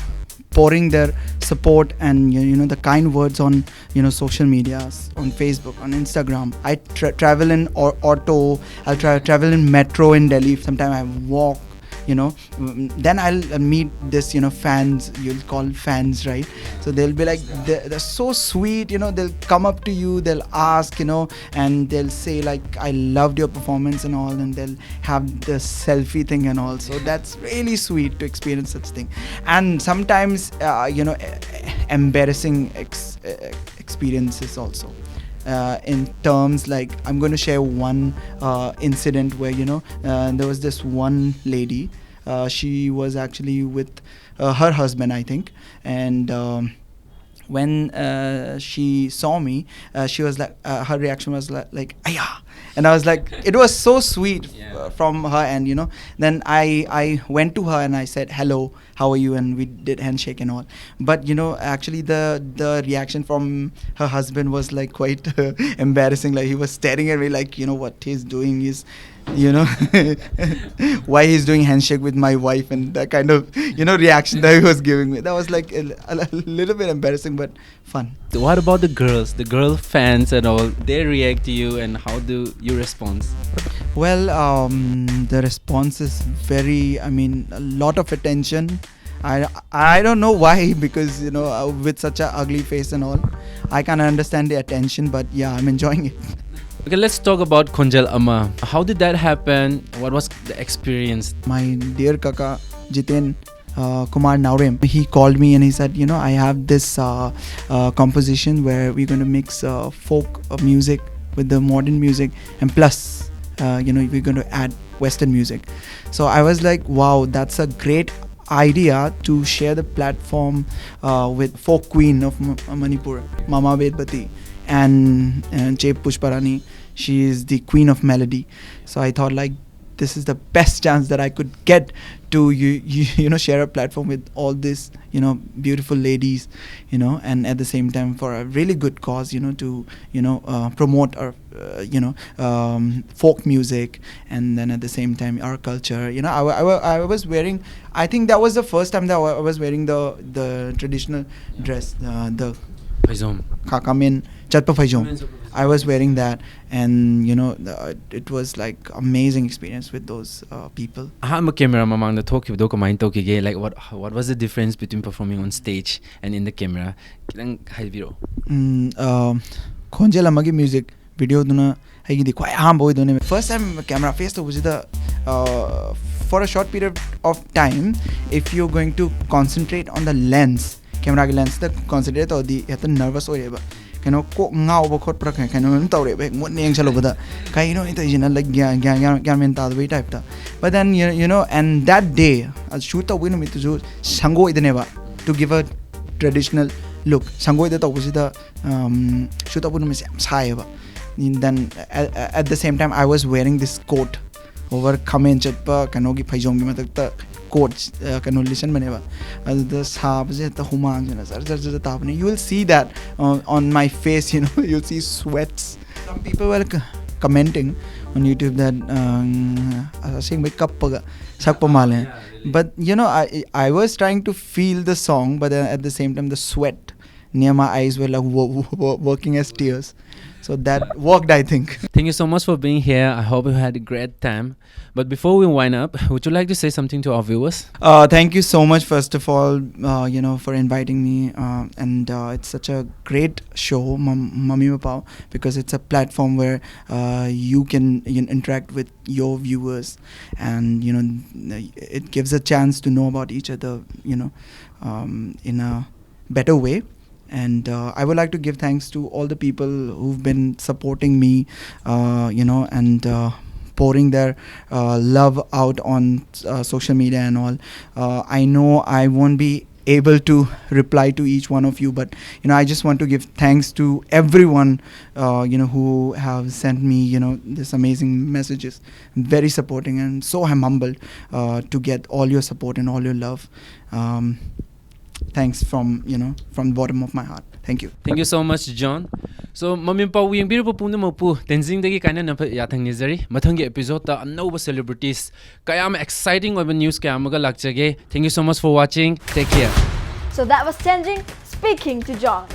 pouring their support and you you know the kind words on you know social medias, on Facebook, on Instagram. I tra- travel in or- auto. I'll tra- travel in metro in Delhi. Sometimes I walk. You know, Mm, then I'll uh, meet this you know fans, you'll call fans, right? So they'll be like, they're, they're so sweet, you know, they'll come up to you, they'll ask, you know, and they'll say like, "I loved your performance" and all, and they'll have the selfie thing and all. So that's really sweet to experience such thing. And sometimes uh, you know e- e- embarrassing ex- uh, experiences also, uh, in terms like, I'm going to share one uh, incident where you know uh, there was this one lady. Uh, she was actually with uh, her husband, I think, and um, when uh, she saw me, uh, she was like, uh, her reaction was like, like, "Aya," and I was like, it was so sweet Yeah. uh, from her end, you know. Then I I went to her and I said, "Hello, how are you?" And we did handshake and all. But you know, actually, the the reaction from her husband was like quite embarrassing. Like, he was staring at me like, you know, what he's doing is, you know, why he's doing handshake with my wife and that kind of you know reaction that he was giving me. That was like a, a little bit embarrassing, but fun. What about the girls, the girl fans and all? They react to you, and how do you respond? Well, um, the response is very, I mean, a lot of attention. I, I don't know why, because you know uh, with such a ugly face and all, I can understand the attention, but yeah, I'm enjoying it. Okay, let's talk about Khonjel Ama. How did that happen? What was the experience? My dear kaka Jiten uh, Kumar Naorem, he called me and he said, you know, I have this uh, uh, composition where we're going to mix uh, folk uh, music with the modern music, and plus, uh, you know, we're going to add Western music. So I was like, wow, that's a great idea to share the platform uh, with folk queen of M- Manipur, Mama Vedpati, and, and Che Pushparani. She is the queen of melody. So I thought, like, this is the best chance that I could get to you, you, you know, share a platform with all these, you know, beautiful ladies, you know, and at the same time for a really good cause, you know, to, you know, uh, promote our, uh, you know, um, folk music, and then at the same time our culture. You know, I, wa- I, wa- I was wearing, I think that was the first time that I wa- I was wearing the the traditional dress, uh, the ꯐꯩꯖꯣꯝ꯫ khakamin, chatpa phaijoom. I was wearing that, and you know, uh, it was like amazing experience with those uh, people. ꯑꯍꯥꯟꯕ camera ꯃꯃꯥꯡꯗ ꯊꯣꯛꯈꯤꯕꯗꯣ ꯀꯃꯥꯏꯅ ꯇꯧꯈꯤꯒꯦ? Like, what what was the difference between performing on stage and in the camera? ꯈꯤꯇꯪ ꯍꯥꯏꯕꯤꯔꯛꯑꯣ꯫ ꯎꯝ, ꯑ, ꯈꯣꯟꯖꯦꯜ ꯑꯃꯒꯤ music ꯚꯤꯗꯤꯑꯣꯗꯨꯅ ꯑꯩꯒꯤꯗꯤ ꯈ꯭ꯋꯥꯏ ꯑꯍꯥꯟꯕ ꯑꯣꯏꯗꯣꯏꯅꯦꯕ. First time camera face ꯇꯧꯕꯁꯤꯗ, uh, for a short period of time, if you're going to concentrate on the lens, ꯀꯦꯃꯦꯔꯥꯒꯤ ꯂꯦꯟꯁꯇ ꯀꯣꯟꯁꯦꯟꯇ꯭ꯔꯦꯠ ꯇꯧꯔꯗꯤ ꯍꯦꯛꯇ ꯅꯔꯚꯁ ꯑꯣꯏꯔꯦꯕ. ꯀꯩꯅꯣ, ꯀꯣꯛ ꯉꯥꯎꯕ ꯈꯣꯠꯄ꯭ꯔꯥ ꯀꯩ- ꯀꯩꯅꯣ ꯑꯗꯨꯝ ꯇꯧꯔꯦꯕ, ꯍꯦꯛ ꯃꯨꯟꯅ ꯌꯦꯡꯁꯜꯂꯨꯕꯗ. "ꯀꯩꯅꯣ ꯑꯩꯅ ꯇꯧꯔꯤꯁꯤꯅ?" ꯂꯥꯏꯛ ꯒ꯭ꯌꯥꯟ ꯒ꯭ꯌꯥꯟ ꯒ꯭ꯌꯥꯟ ꯒ꯭ꯌꯥꯟ ꯃꯦꯟ ꯇꯥꯗꯕꯒꯤ ꯇꯥꯏꯞꯇ. But then, you, you know, and that day, ꯁꯨꯠ ꯇꯧꯕꯒꯤ ꯅꯨꯃꯤꯠꯇꯨꯁꯨ ꯁꯪꯒꯣꯏꯗꯅꯦꯕ, to give a traditional look. ꯁꯪꯒꯣꯏꯗ ꯇꯧꯕꯁꯤꯗ, ꯁꯨꯠ ꯇꯧꯕ ꯅꯨꯃꯤꯠꯁꯦ ꯌꯥꯝ ꯁꯥꯏꯌꯦꯕ. Then at, at the same time I was wearing this coat over ꯈꯥꯃꯦꯟ ꯆꯠꯄ ꯀꯩꯅꯣꯒꯤ ꯐꯩꯖꯣꯝꯒꯤ ꯃꯊꯛꯇ ꯀꯣꯠ, ꯀꯩꯅꯣ ꯂꯤꯠꯁꯟꯕꯅꯦꯕ. ꯑꯗꯨꯗ ꯁꯥꯕꯁꯦ ꯍꯦꯛꯇ ꯍꯨꯃꯥꯡꯁꯤꯅ ꯖꯔ ꯖꯔ ꯖꯔ ꯇꯥꯕꯅꯦ. You will see that uh, on my face, you know, you'll see sweats. Some people were c- commenting on YouTube that, um, "ꯑꯁꯦꯡꯕꯩ ꯀꯞꯄꯒ ꯁꯛꯄ ꯃꯥꯜꯂꯦ." But you know, I I was trying to feel the song, but then at the same time the sweat near my eyes were like wo- wo- working as tears. So that worked, I think. Thank you so much for being here. I hope you had a great time. But before we wind up, would you like to say something to our viewers? Uh, thank you so much, first of all, uh, you know, for inviting me. Uh, and uh, it's such a great show, Mam- Mami Mapao, because it's a platform where uh, you can, you can interact with your viewers, and you know, it gives a chance to know about each other, you know, um, in a better way. And uh, I would like to give thanks to all the people who've been supporting me, uh, you know, and uh, pouring their uh, love out on uh, social media and all. Uh, I know I won't be able to reply to each one of you, but you know, I just want to give thanks to everyone, uh, you know, who have sent me, you know, this amazing messages. Very supporting, and so I'm humbled uh, to get all your support and all your love. Um, thanks from, you know, from the bottom of my heart. Thank you. Thank you so much, John. So, ꯃꯃꯤ ꯃꯄꯥ ꯌꯦꯡꯕꯤꯔꯕ ꯄꯨꯝꯅꯃꯛꯄꯨ ꯇꯦꯟꯖꯤꯡꯗꯒꯤ ꯀꯥꯏꯅꯅꯕ ꯌꯥꯊꯪ ꯅꯤꯖꯔꯤ꯫ ꯃꯊꯪꯒꯤ episode ꯇ ꯑꯅꯧꯕ celebrities ꯀꯌꯥ ꯑꯃ exciting ꯑꯣꯏꯕ news ꯀꯌꯥ ꯑꯃꯒ ꯂꯥꯛꯆꯒꯦ꯫ Thank you so much for watching. Take care. So that was Tenzing speaking to John.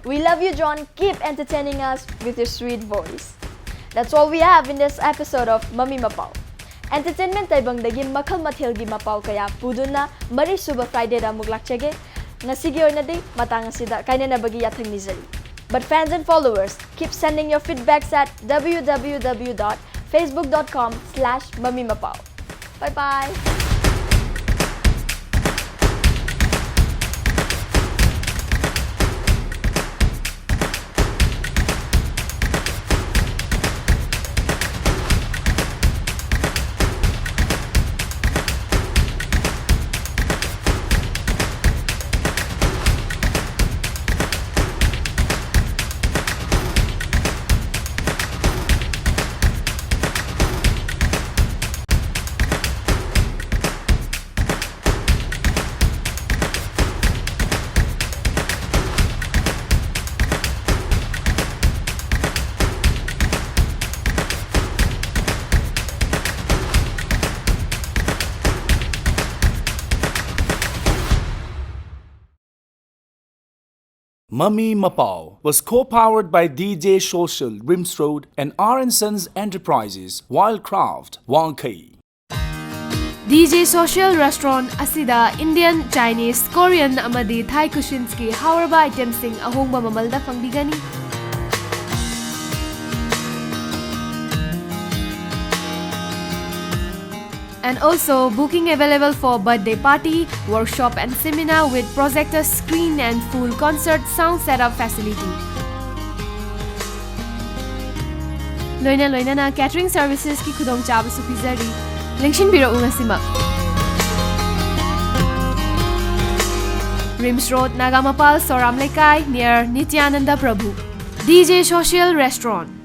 We love you, John. Keep entertaining us with your sweet voice. That's all we have in this episode of Mami Mapao. Entertainment ꯇꯥꯏꯕꯪꯗꯒꯤ ꯃꯈꯜ ꯃꯊꯦꯜꯒꯤ ꯃꯄꯥꯎ ꯀꯌꯥ ꯄꯨꯗꯨꯅ ꯃꯔꯤꯁꯨꯕ Friday ꯗ ꯑꯃꯨꯛ ꯂꯥꯛꯆꯒꯦ꯫ ꯉꯁꯤꯒꯤ ꯑꯣꯏꯅꯗꯤ ꯃꯇꯥꯡ ꯑꯁꯤꯗ ꯀꯥꯏꯅꯅꯕꯒꯤ ꯌꯥꯊꯪ ꯅꯤꯖꯔꯤ꯫ But fans and followers, keep sending your feedbacks at w w w dot facebook dot com slash mamimapao. Bye bye. Mami Mapao was co-powered by D J Social, Rims Road, and R and Sons Enterprises, Wildcraft, Wangkhei. D J Social Restaurant ꯑꯁꯤꯗ Indian, Chinese, Korean ꯑꯃꯗꯤ Thai cuisines ꯀꯤ ꯍꯥꯎꯔꯕ item ꯁꯤꯡ ꯑꯍꯣꯡꯕ ꯃꯃꯜꯗ ꯐꯪꯕꯤꯒꯅꯤ꯫ And also booking available for birthday party, workshop and seminar with projector screen and full concert sound setup facility. ꯂꯣꯏꯅ ꯂꯣꯏꯅꯅ catering services ꯀꯤ ꯈꯨꯗꯣꯡꯆꯥꯕꯁꯨ ꯄꯤꯖꯔꯤ꯫ ꯂꯦꯡꯁꯤꯟꯕꯤꯔꯛꯎ ꯉꯁꯤꯃꯛ꯫ Rims Road, Nagamapal, Soram Lekai, near Nityananda Prabhu. D J Social Restaurant.